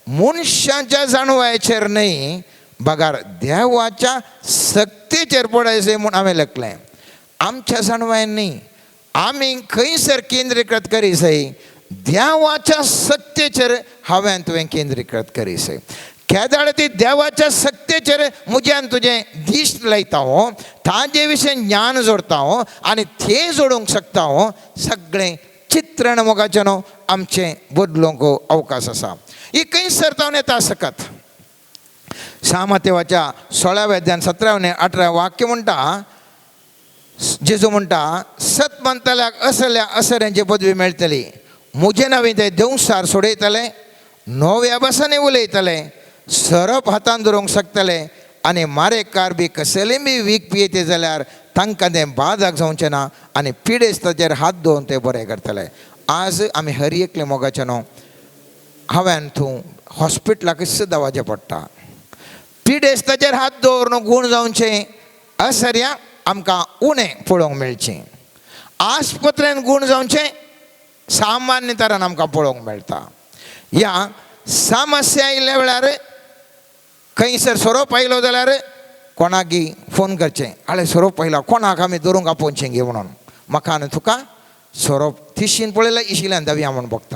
मनशाच्या जाणवायचेर न्हय बगार देवाच्या सक्तीचेर पडायचें म्हूण हांवें लखलें. आमच्या जाणवायन न्हय, आमी खंयसर केंद्रीकृत करी जाय, देवाच्या सक्तीचेर हांवें तुवें केंद्रीकृत करी जाय. केदाळ ती देवाच्या सक्तीचेर म्हज्यान तुजें दिश्ट लायता हो, ताजे विशय ज्ञान जोडता हो आनी तें जोडूंक शकता हो. सगळें चित्रण मोगाचें न्हू आमचें बदलूंक अवकाश आसा. ही खंयसर तावन येता सकत. सामतेवाच्या 16व्या अध्यायान 17व्या 18व्या वाक्य म्हणटा, जेजू म्हणटा, सत म्हणटल्याक असल्या असऱ्यांची पदवी मेळटली, म्हजे नांवी ते देंवसार सोडयतले, नव्या भासांनी उलयतले, सरप हातान धरूंक शकतले आनी मारेकार बी कसलें बी वीख पियेते जाल्यार तांकां तें बादाक जावचें ना आनी पिडेस्ताचेर हात दवरून ते बरें करतले. आज आमी हर एकले मोगाचें न्हू हांवें तूं हॉस्पिटलाक दवाचें पडटा. पिडेस्ताचेर हात दवरून गूण जावचें असऱ्या आमकां उणें पळोवंक मेळचें. आस्पत्रेन गूण जावचें सामान्य तरान आमकां पळोवंक मेळटा. ह्या समस्या आयिल्ल्या वेळार खंयसर सोरोप आयलो जाल्यार कोणाकी फोन करचें, आळे सोरोप आयलो कोणाक आमी धरूंक आपोवचें गे म्हणून. म्हाका आनी तुका सोरोप तिशीन पळयल्यार इशिल्यान धवया म्हूण भोगता.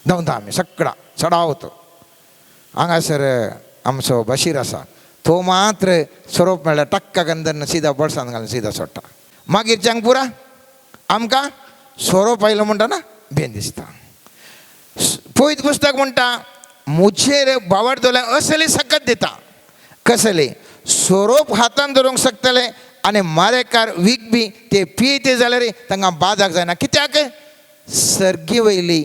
धांवता आमी सगळा चडावत. हांगासर आमचो बशीर आसा तो मात्र सोरोप मेळ्ळ्यार टक्का गंदन सिदा बळसान घालून सिदा सोडटा. मागीर चांग पुरा आमकां सोरोप आयलो म्हणटा ना बेन दिसता. पवित्र पुस्तक म्हणटा म्हजेर भावार्थ दवरल्यार असली सकत दिता. कसली सोरोप हातान धरूंक शकतले आनी मारेकार वीख बी ते पियेते जाल्यार तांकां बादाक जायना. कित्याक सर्गी वयली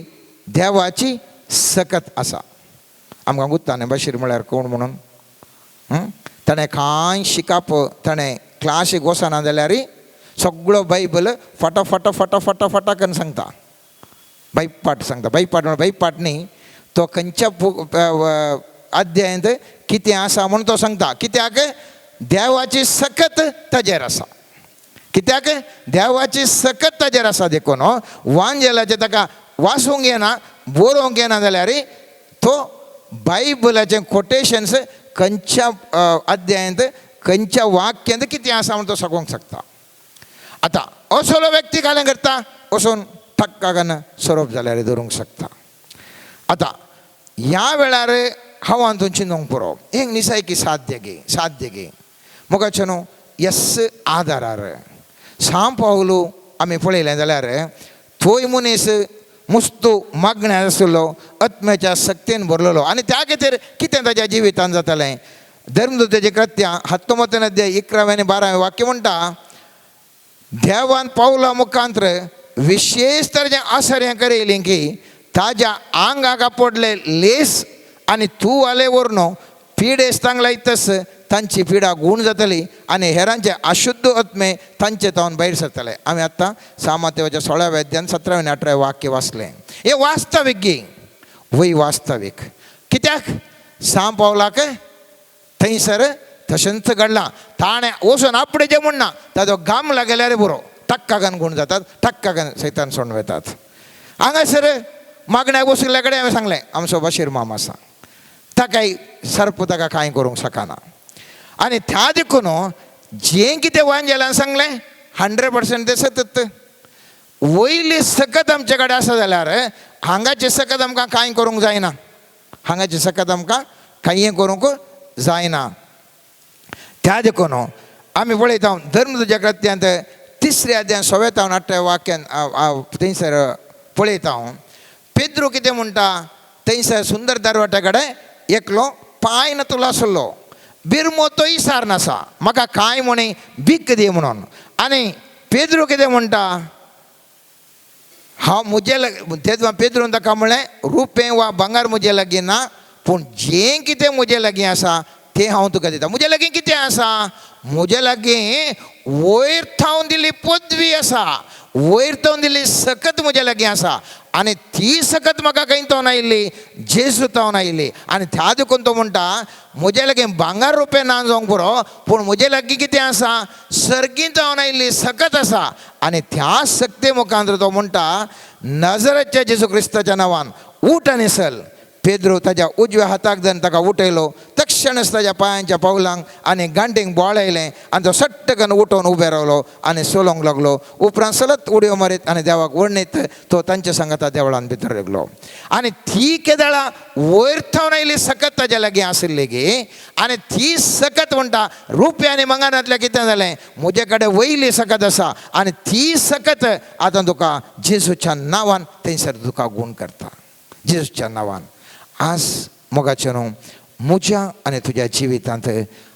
देवाची सकत आसा. आमकां गुत्ता न्ही बशीर म्हळ्यार कोण म्हणून. ताणें कांय शिकप ताणें क्लासीक वचना जाल्यार सगळो बायबल फटा फटा फटा फटा फटा करून सांगता. बायपाट सांगता. बायपाट म्हणल्यार बायपाट न्ही, तो खंयच्या अध्यायांत कितें आसा म्हूण तो सांगता. कित्याक देवाची सकत ताजेर आसा. कित्याक देवाची सकत ताजेर आसा देखून वांजेलाचें ताका वाचूंक येना बरोवंक येना जाल्यार तो बायबलाचें कोटेशन्स खंयच्या अध्यायांत खंयच्या वाक्यांत कितें आसा म्हूण तो सांगूंक शकता. आतां असलो व्यक्ती कालें करता वचून ठक्कागान सोरोप जाल्यार धरूंक शकता. आतां ह्या वेळार हांव हातून चिंतूंक पुरो एक निसायकी साध्य गे साध्य गे मोगाचें न्हू येस आदारार सांव पावलू आमी पळयलें जाल्यार थंय मनीस मुस्तू मागण्या आशिल्लो आत्म्याच्या सक्तेन भरलेलो आनी त्या खातीर कितें ताज्या जिवितान जातालें. धर्मदूताचें कृत्यां 19 अध्याय 11 आनी 12 वाक्य म्हणटा, देवान पावला मुखांत्र विशेश तरेचें आसर्यां करयलीं की ताज्या आंगाक पडले लेस आनी तूं आले व्हरून पिडेस्तांक लायतस तांची पिडा गूण जातली आनी हेरांचे अशुद्ध आत्मे तांचे तावन भायर सरतले. आमी आतां सामातेवाच्या 16व्या अध्यायान 17 आनी 18 वाक्य वाचलें. हें वास्तवीक गी वय वास्तवीक. कित्याक सांव पावलाक थंयसर तशेंच घडलां. ताणें वचून आपणेचें म्हणना ताजो घाम लागल्यार बरो टक्कागान गूण जातात टक्कागान सैतान सोडून वेतात. हांगासर मागण्याक बशिल्ल्या कडेन हांवें सांगलें आमचो बशीर माम आसा ताकाय सर्प ताका कांय करूंक शकना. आनी त्या देखून जें कितें वांजेलान सांगलें 100% तें सतत. वयली सकत आमचे कडेन आसा जाल्यार हांगाची सकत आमकां कांय करूंक जायना. हांगाची सकत आमकां कांय करूंक जायना. त्या देखून आमी पळयता धर्मदूताच्या कृत्यांत 3 अध्याय 16 आनी 8 वाक्यान थंयसर पळयता. पेद्रू कितें म्हणटा, थंयसर सुंदर दरवट्या कडेन एकलो पांय नातलो आसलो, बिरमो तोय सार नासा, म्हाका कांय म्हणी भीक दी म्हणून. आनी पेद्रू कितें म्हणटा, हांव म्हजे तेच पेद्रून ताका म्हणलें, रुपें वा भांगर म्हजे लागीं ना, पूण जें कितें म्हजे लागीं आसा तें हांव तुका दिता. म्हजे लागीं कितें आसा? म्हजे लागीं वयर थावन दिल्ली पदवी आसा, वयर थावन दिल्ली सकत म्हजे लागीं आसा. आनी ती सकत म्हाका खंय थावन आयिल्ली? जेजू थावन आयिल्ली. आनी त्या देखून तो म्हणटा, म्हजे लागीं भांगर रुपें ना जावंक पुरो, पूण म्हजे लागीं कितें आसा? सर्गीं थावन आयिल्ली सकत आसा. आनी त्या सक्ते मुखार तो म्हणटा, नजरेच्या जेजू क्रिस्ताच्या नांवान उठ आनी चल. पेद्रो ताज्या उजव्या हाताक धरून ताका उठयलो, तक्षणच ताज्या पांयांच्या पावलांक आनी गांठींक बोळ आयलें आनी तो सट्ट करून उठोवन उबे रावलो आनी चलोवंक लागलो. उपरांत सलत उडयो मारीत आनी देवाक वर्णीत तो तांच्या सांगाता देवळान भितर लागलो. आनी ती केदळा वयर थावन आयली सकत ताज्या लागीं आशिल्ली गे, आनी ती सकत म्हणटा रुप्या आनी मंगानांतल्या कितें जालें, म्हजे कडेन वयली सकत आसा आनी ती सकत आतां तुका जेजूच्या नांवान थंयसर तुका गूण करता, जेजूच्या नांवान. आज मोगाचें न्हू म्हज्या आनी तुज्या जिवितांत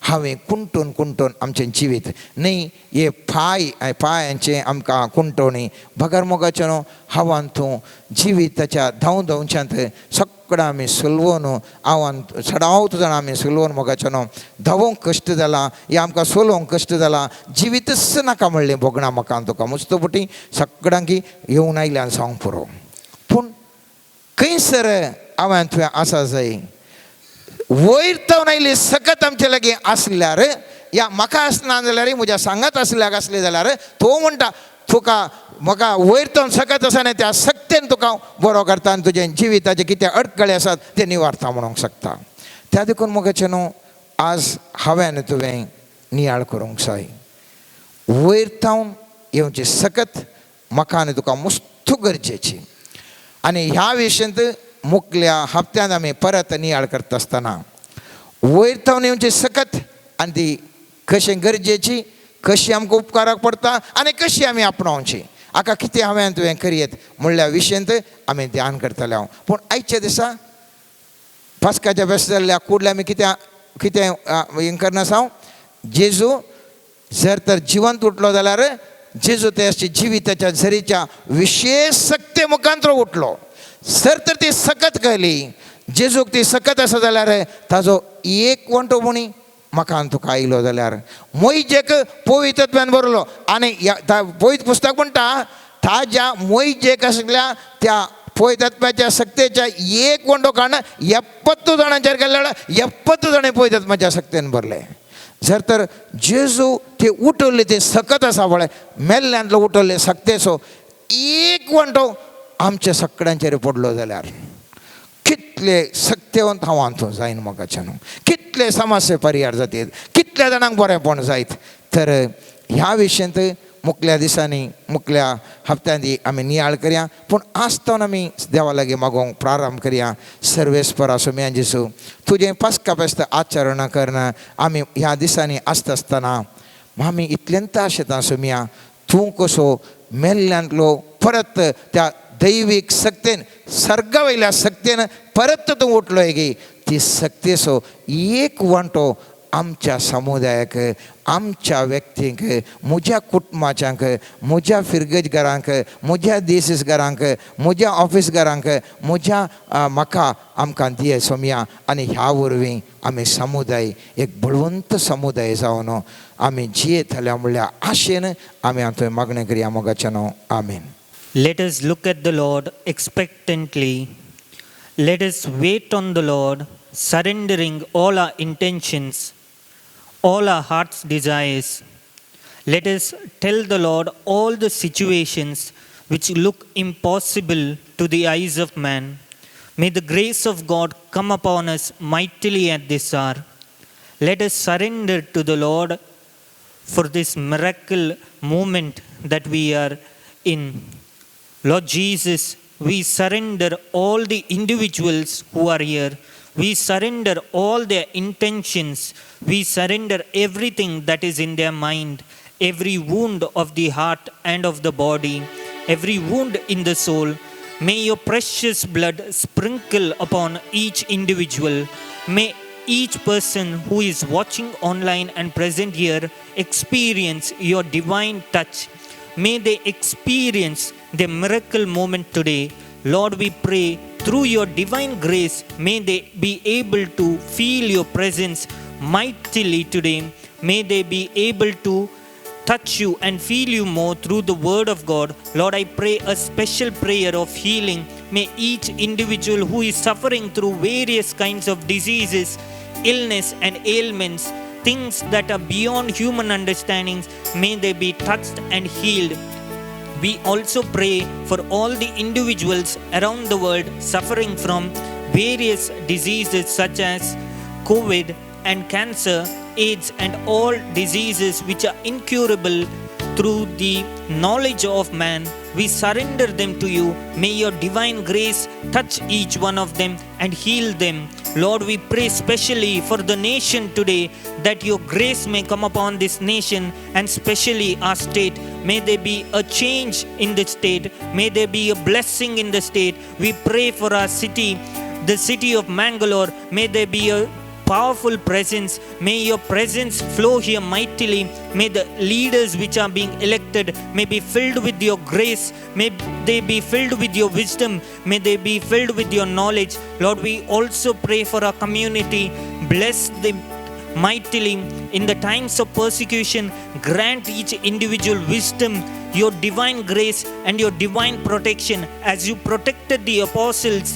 हांवें कुंटून कुंटून आमचें जिवीत न्ही हे पांय पांयांचें आमकां कुंटवणी बगर मोगाचें न्हू हांवान तूं जिविताच्या धांव धांवच्यांत सगळें आमी सलवून हांवान चडावत जाणां आमी सलवून मोगाचें न्हू धांवोंक कश्ट जाला, हे आमकां सोलोवंक कश्ट जाला, जिवीतच नाका म्हणलें भोगणां म्हाका तुका मुस्तपुटी सगळ्यांकी येवन आयल्यान सांगूंक पुरो. पूण खंयसर हांवें तुवें आसा जाय वयर थावन आयली सकत आमचे लागीं आसल्यार, या म्हाका आसना जाल्यार म्हज्या सांगात आसल्याक आसले जाल्यार तो म्हणटा तुका म्हाका वयर थावन सकत आसा आनी त्या सक्तेन तुका बरो करता आनी तुजें जिविताचे कितें अडकळे आसात ते निवारता म्हणूंक शकता. त्या देखून मोगाचें न्हू आज हांवें आनी तुवें नियाळ करूंक जाय. वयर थावन येवची सकत म्हाका आनी तुका मुस्तू गरजेची. आनी ह्या विशयांत मुखल्या हप्त्यांत आमी परत नियाळ करता आसतना वयर थावन येवची सकत आनी ती कशें गरजेची, कशी आमकां उपकाराक पडटा आनी कशी आमी आपणावची, हाका कितें हांवें तुवें करयेत म्हणल्या विशयांत आमी ध्यान करतले हांव. पूण आयच्या दिसा पास्काच्या बेस्त जाल्ल्या कुडल्या आमी कितें कितें हें करना हांव, जेजू जर तर जिवंत उठलो जाल्यार जेजू त्या जिविताच्या झरीच्या विशेष सक्ते मुखांत उठलो. सर तर ती सकत कळली जेजूक ती सकत आसा जाल्यार ताजो एक वंटो म्हणी म्हाका तुका आयलो जाल्यार मोयजेक पवित्रत्वान बरयलो. आनी पवित्र पुस्तक म्हणटा ताज्या मोयजेक आसल्या त्या पवित्रत्वाच्या सक्तेच्या एक वंटो काडून 70 जाणांचेर गेल्ल्या 70 जाणां पवित्रत्वाच्या सक्तेन भरले. जर तर जेजू ते उठवले ते सकत आसा पळय मेल्ल्यांतलो उठवले सक्तेचो एक वंटो आमच्या सगळ्यांचेर पडलो जाल्यार कितले सक्तेवंत हांव हातूंत जायन मोगाच्यान, कितले समस्ये परिहार जातीत, कितल्या जाणांक बरेंपण जायत. तर ह्या विशयांत मुखल्या दिसांनी मुखल्या हप्त्यांनी आमी नियाळ करया. पूण आसतना आमी देवा लागीं मागोवंक प्रारंभ करया. सर्वेस्परा सोम्या जेजू तुजें पास्का पेस्त आचरण करना आमी ह्या दिसांनी आसता आसतना आमी इतल्यांत आशेता सोम्या तूं कसो मेल्ल्यांतलो परत त्या दैवीक सक्तेन सर्गा वयल्या सक्तेन परत तूं उठलोय गी, ती सक्तेचो एक वांटो आमच्या समुदायाक, आमच्या व्यक्तींक, म्हज्या कुटुंबाच्यांक, म्हज्या फिरगजघरांक, म्हज्या देसीसघरांक, म्हज्या ऑफिसघरांक, म्हज्या म्हाका आमकां दिये सोमया. आनी ह्या वरवीं आमी समुदाय एक बळवंत समुदाय जावन आमी जियेतल्या म्हणल्या आशेन आमी आतां मागणें करया मोगाच्या न्हू. आमीन. Let us look at the Lord expectantly. Let us wait on the Lord, surrendering all our intentions, all our heart's desires. Let us tell the Lord all the situations which look impossible to the eyes of man. May the grace of God come upon us mightily at this hour. Let us surrender to the Lord for this miracle moment that we are in. Lord Jesus, we surrender all the individuals who are here. We surrender all their intentions. We surrender everything that is in their mind, every wound of the heart and of the body, every wound in the soul. May your precious blood sprinkle upon each individual. May each person who is watching online and present here experience your divine touch. May they experience the miracle moment today. Lord, we pray through your divine grace, may they be able to feel your presence mightily today. May they be able to touch you and feel you more through the word of God. Lord, I pray a special prayer of healing. May each individual who is suffering through various kinds of diseases, illness, and ailments, things that are beyond human understandings, may they be touched and healed. We also pray for all the individuals around the world suffering from various diseases such as COVID and cancer, AIDS, and all diseases which are incurable through the knowledge of man. We surrender them to you. May your divine grace touch each one of them and heal them. Lord, we pray specially for the nation today, that your grace may come upon this nation and specially our state. May there be a change in the state. May there be a blessing in the state. We pray for our city, the city of Mangalore. May there be a powerful presence. May your presence flow here mightily. May the leaders which are being elected may be filled with your grace. May they be filled with your wisdom. May they be filled with your knowledge. Lord, we also pray for our community. Bless them mightily in the times of persecution. Grant each individual wisdom, your divine grace, and your divine protection, as you protected the apostles,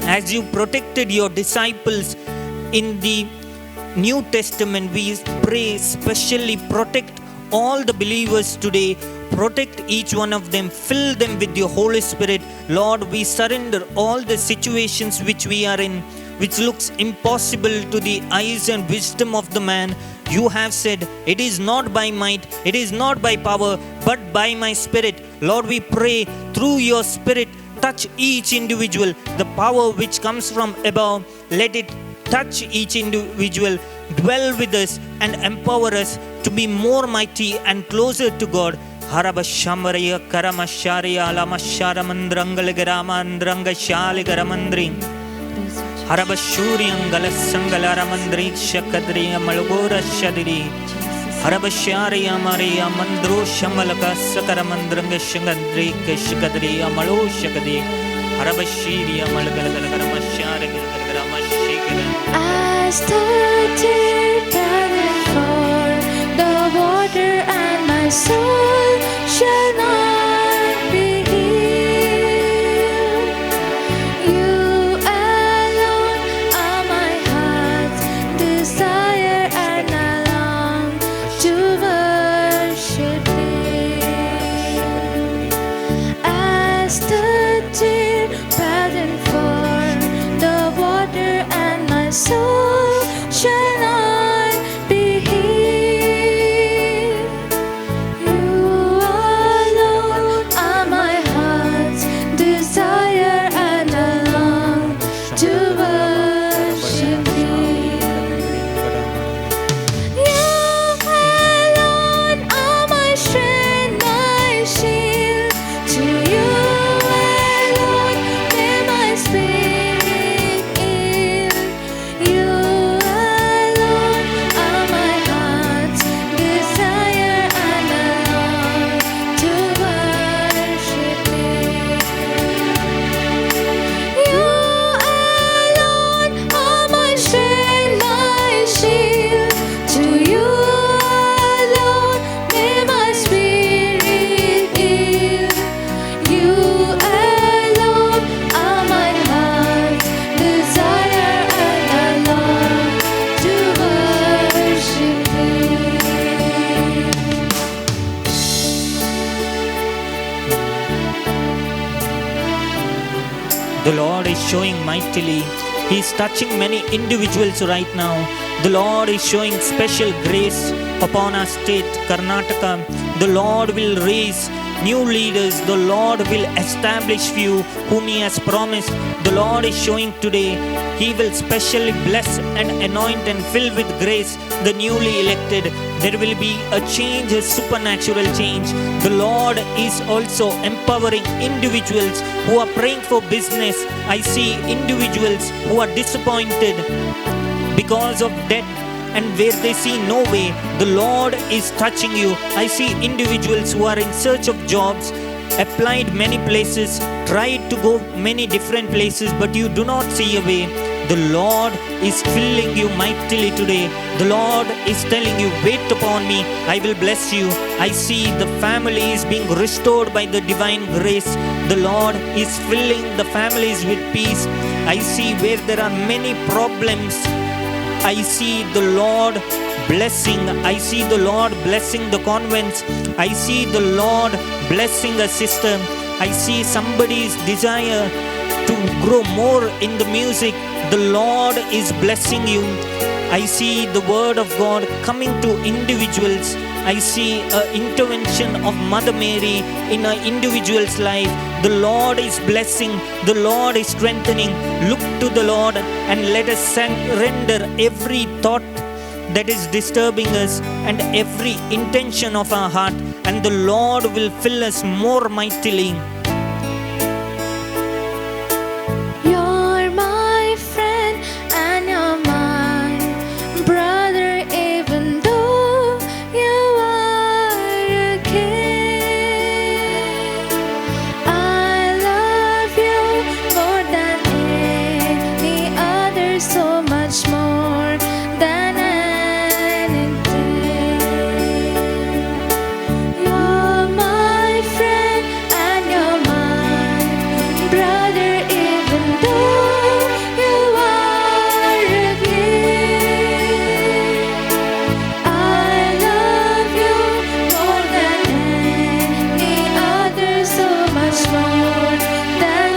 as you protected your disciples in the New Testament. We pray specially protect all the believers today. Protect each one of them. Fill them with your Holy Spirit. Lord, we surrender all the situations which we are in, which looks impossible to the eyes and wisdom of the man. You have said, it is not by might, it is not by power, but by my Spirit. Lord, we pray through your Spirit, touch each individual. The power which comes from above, let it touch each individual, dwell with us and empower us to be more mighty and closer to God. Harabashamariya Karamashariya Lamasharamandrangalagaramandranga Shaligaramandri Harabashuriangala Sangalaramandri Shakadriya Malugora Shadiri Harabashariya Maria Mandro Shamalaka Sakaramandranga Shangadri Kashkadriya Malo Shakadi Harabashiriya Malagalagaramashariya. As the deer panteth for the water, and my soul shall not be healed. You alone are my heart's desire, and I long to worship Thee. As the deer panteth for the water, and my soul shall not be healed. You alone are my heart's desire, and I long to worship Thee. You alone are my strength, my shield. To you alone may my spirit yield. You alone are my heart's desire, and I long to worship Thee. You alone are my strength, my shield. To you alone may my spirit yield. You alone are my heart's desire, and I long to worship Thee. The Lord is showing mightily. He is touching many individuals right now. The Lord is showing special grace upon our state, Karnataka. The Lord will raise New leaders, the Lord will establish you whom He has promised. The Lord is showing today He will specially bless and anoint and fill with grace the newly elected. There will be a change, a supernatural change. The Lord is also empowering individuals who are praying for business. I see individuals who are disappointed because of debt and where they see no way, the Lord is touching you. I see individuals who are in search of jobs, applied many places, tried to go many different places, but you do not see a way. The Lord is filling you mightily today. The Lord is telling you, wait upon me, I will bless you. I see the families being restored by the divine grace. The Lord is filling the families with peace. I see where there are many problems, I see the Lord blessing. I see the Lord blessing the convents. I see the Lord blessing a sister. I see somebody's desire to grow more in the music. The Lord is blessing you. I see the word of God coming to individuals. I see an intervention of Mother Mary in an individual's life. The Lord is blessing. The Lord is strengthening. Look to the Lord and let us surrender every thought that is disturbing us and every intention of our heart, and the Lord will fill us more mightily. You're my friend and you're my brother, even though you are a king. I love you more than any other, so much more than anything. You're my friend and you're my brother, even though you are a king. I love you more than any other, so much more than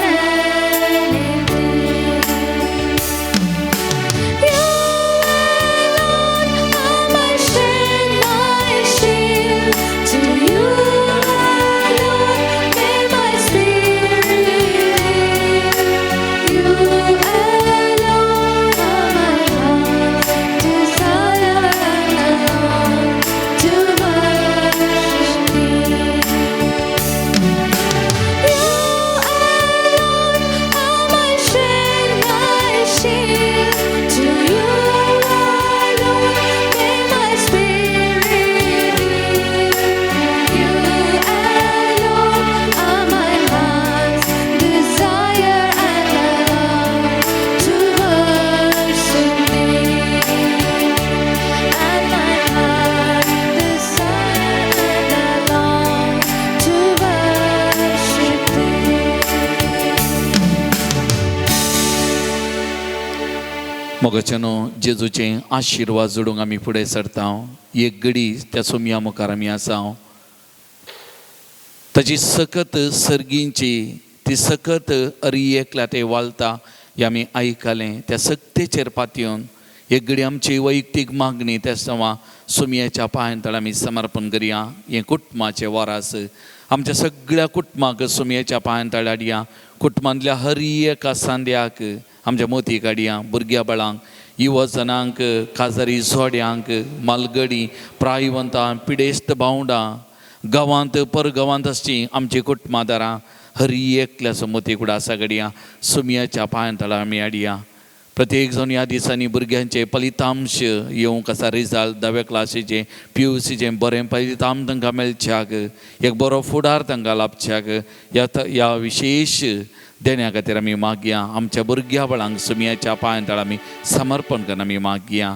anything. You alone are my strength, my shield. To you alone may my spirit yield. You alone are my heart's desire, and I long to worship Thee. You alone are my strength, my shield. To you alone may my spirit yield. You alone are my heart's desire, and I long to worship Thee. And my heart desire, and I long to worship Thee. मोगाच्यानो, जेजूचे आशिर्वाद जोडूंक आमी फुडें सरता. एक घडी त्या सोमया मुखार आमी आसा. ताची सकत सर्गींची ती सकत अरी एकल्या ते वालता हें आमी आयकलें. त्या सक्तेचेर पातयेवन एक घडी आमची वैयक्तीक मागणी त्या सवा सोमयाच्या पांयां आमी समर्पण करया. हें कुटुंबाचें वरास, आमच्या सगळ्या कुटुंबाक सोमयाच्या पांयां हाडया. कुटुंबांतल्या हर एका सांद्याक आमच्या मोती काडया, भुरग्या बाळांक, युवजनांक, काजारी जोड्यांक, मालगडी प्रायवंतां, पिडेस्त भावंडां, गांवांत परगांवांत आसची आमची कुटुंबादारां, हर एकल्या मोती कुडा आसा सुमयाच्या पांयां तळा आमी हाडया. प्रत्येक जावन ह्या दिसांनी भुरग्यांचे फलितांश येवंक आसा, रिजल्ट धाव्या क्लासीचे, पीयूसीचे, बरें फलितांश तांकां मेळच्याक, एक बरो फुडार तांकां लाभच्याक ह्या ह्या विशेश देण्या खातीर आमी मागया. आमच्या भुरग्या बाळांक सुमयाच्या पांयां तळा आमी समर्पण करून आमी मागया.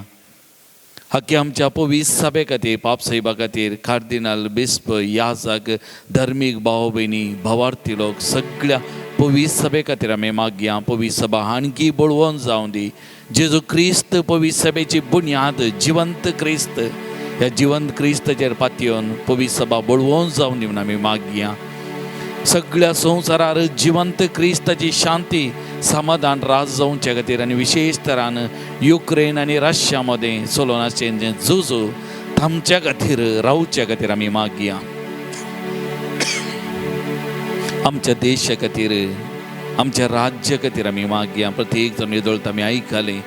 हक्की आमच्या पवीस सभे खातीर, पाप साहेबा खातीर, कार्दिनाल, बिस्प, याजक, धर्मीक भाव भयणी, भावार्थी लोक, सगळ्या पवीस सभे खातीर आमी मागया. पवीस सभा आणखी बळवंत जावं दी. जेजू क्रिस्त पवीस सभेची बुन्याद, जिवंत क्रिस्त, ह्या जिवंत क्रिस्ताचेर पातयेवन पवीस सभा बळवंत जावं दी म्हणून आमी मागया. सगळ्या संवसारार जिवंत क्रिस्ताची शांती, समाधान राज जावचे खातीर आनी विशेश तरान युक्रेन आनी रशिया मदें चलोवन आसचें जें झूज थांबच्या खातीर, रावच्या खातीर आमी मागया. आमच्या देशा खातीर, आमच्या राज्या खातीर आमी मागया. प्रत्येक जाण येदोळत आमी आयकलें,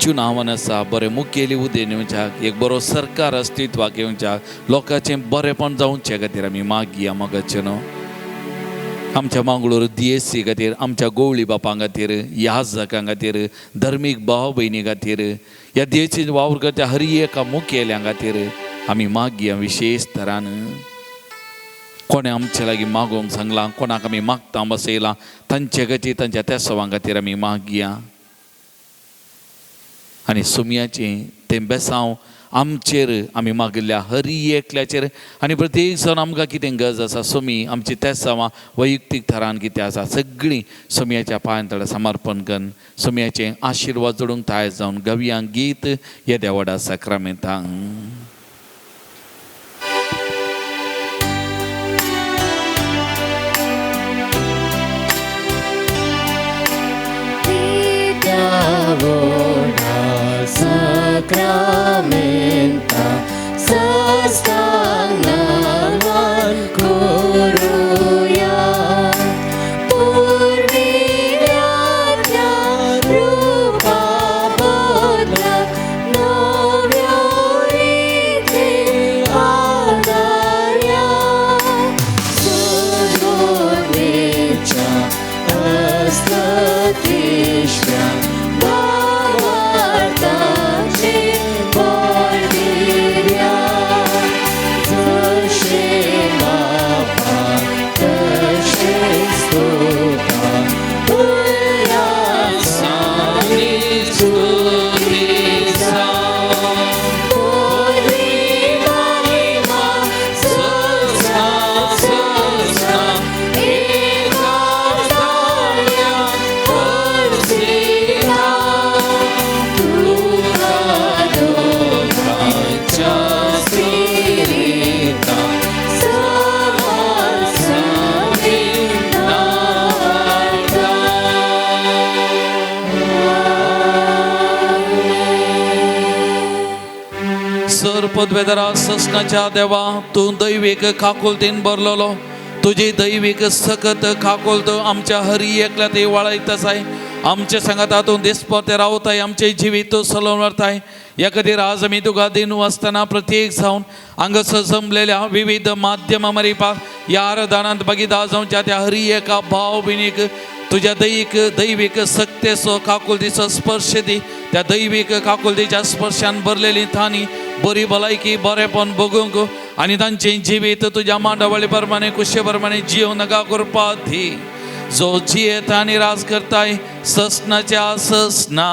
चुनावान आसा बरें मुखेली उदेन येवच्याक, एक बरो सरकार अस्तित्वाक येवच्याक, लोकांचें बरेंपण जावचे खातीर आमी मागया. मोगाचें न्हू आमच्या मंगळूर DSC खातीर, आमच्या गोवळी बापां खातीर, याजकां खातीर, धर्मीक भाव भयणी खातीर, ह्या DSC वावर करता हर एका मुखेल्यां खातीर आमी मागया. विशेश तरान कोणें आमचे लागीं मागोवंक सांगलां, कोणाक आमी मागता बसयलां, तांचे खातीर, तांच्या तेसवां खातीर आमी मागया. आनी सुमयाचें तें बेसांव आमचेर आमी मागिल्ल्या हर एकल्याचेर आनी प्रत्येक जाण आमकां कितें गरज आसा सुमी आमची तेसांवां वैयक्तीक थरान कितें आसा सगळीं सुमयाच्या पांयां तळा समर्पण करून सुमयाचें आशिर्वाद जोडूंक तयार जावन गवया गीत येद्या व्हडा साक्रामेंतांक. Sacramenta sastang naman kuruya purvilyatya rupa bodla novya ite adarya sudurnicha astatishya पदवेदरा ससनाच्या देवा, तूं दैवीक काकुलतीन भरलेलो, तुजी दैवीक सकत काकुलत आमच्या हरी एकल्या ती वळयत आसाय. आमचे सांगाता तूं दिसपते रावताय, आमचे जिवीत सलोवन व्हरताय. ह्या खातीर आज आमी तुका दिनू आसतना प्रत्येक जावन हांगासर जमलेल्या विविध माध्यमां मरिपाक ह्या आराधनांत भागीदार जावच्या त्या हरी एका भाव भयणीक तुज्या दैवीक दैवीक सक्तेचो काकुलतीचो स्पर्श दी. त्या दैवीक काकुलतीच्या स्पर्शान भरलेली थानी बरी भलायकी बरेंपण भोगूंक आनी तांचें जिवीत तुज्या मांडावळी प्रमाणे कुशे प्रमाणे जियोवंक नाका करपा दी. जो जियेता आनी राज करताय ससनाच्या ससना.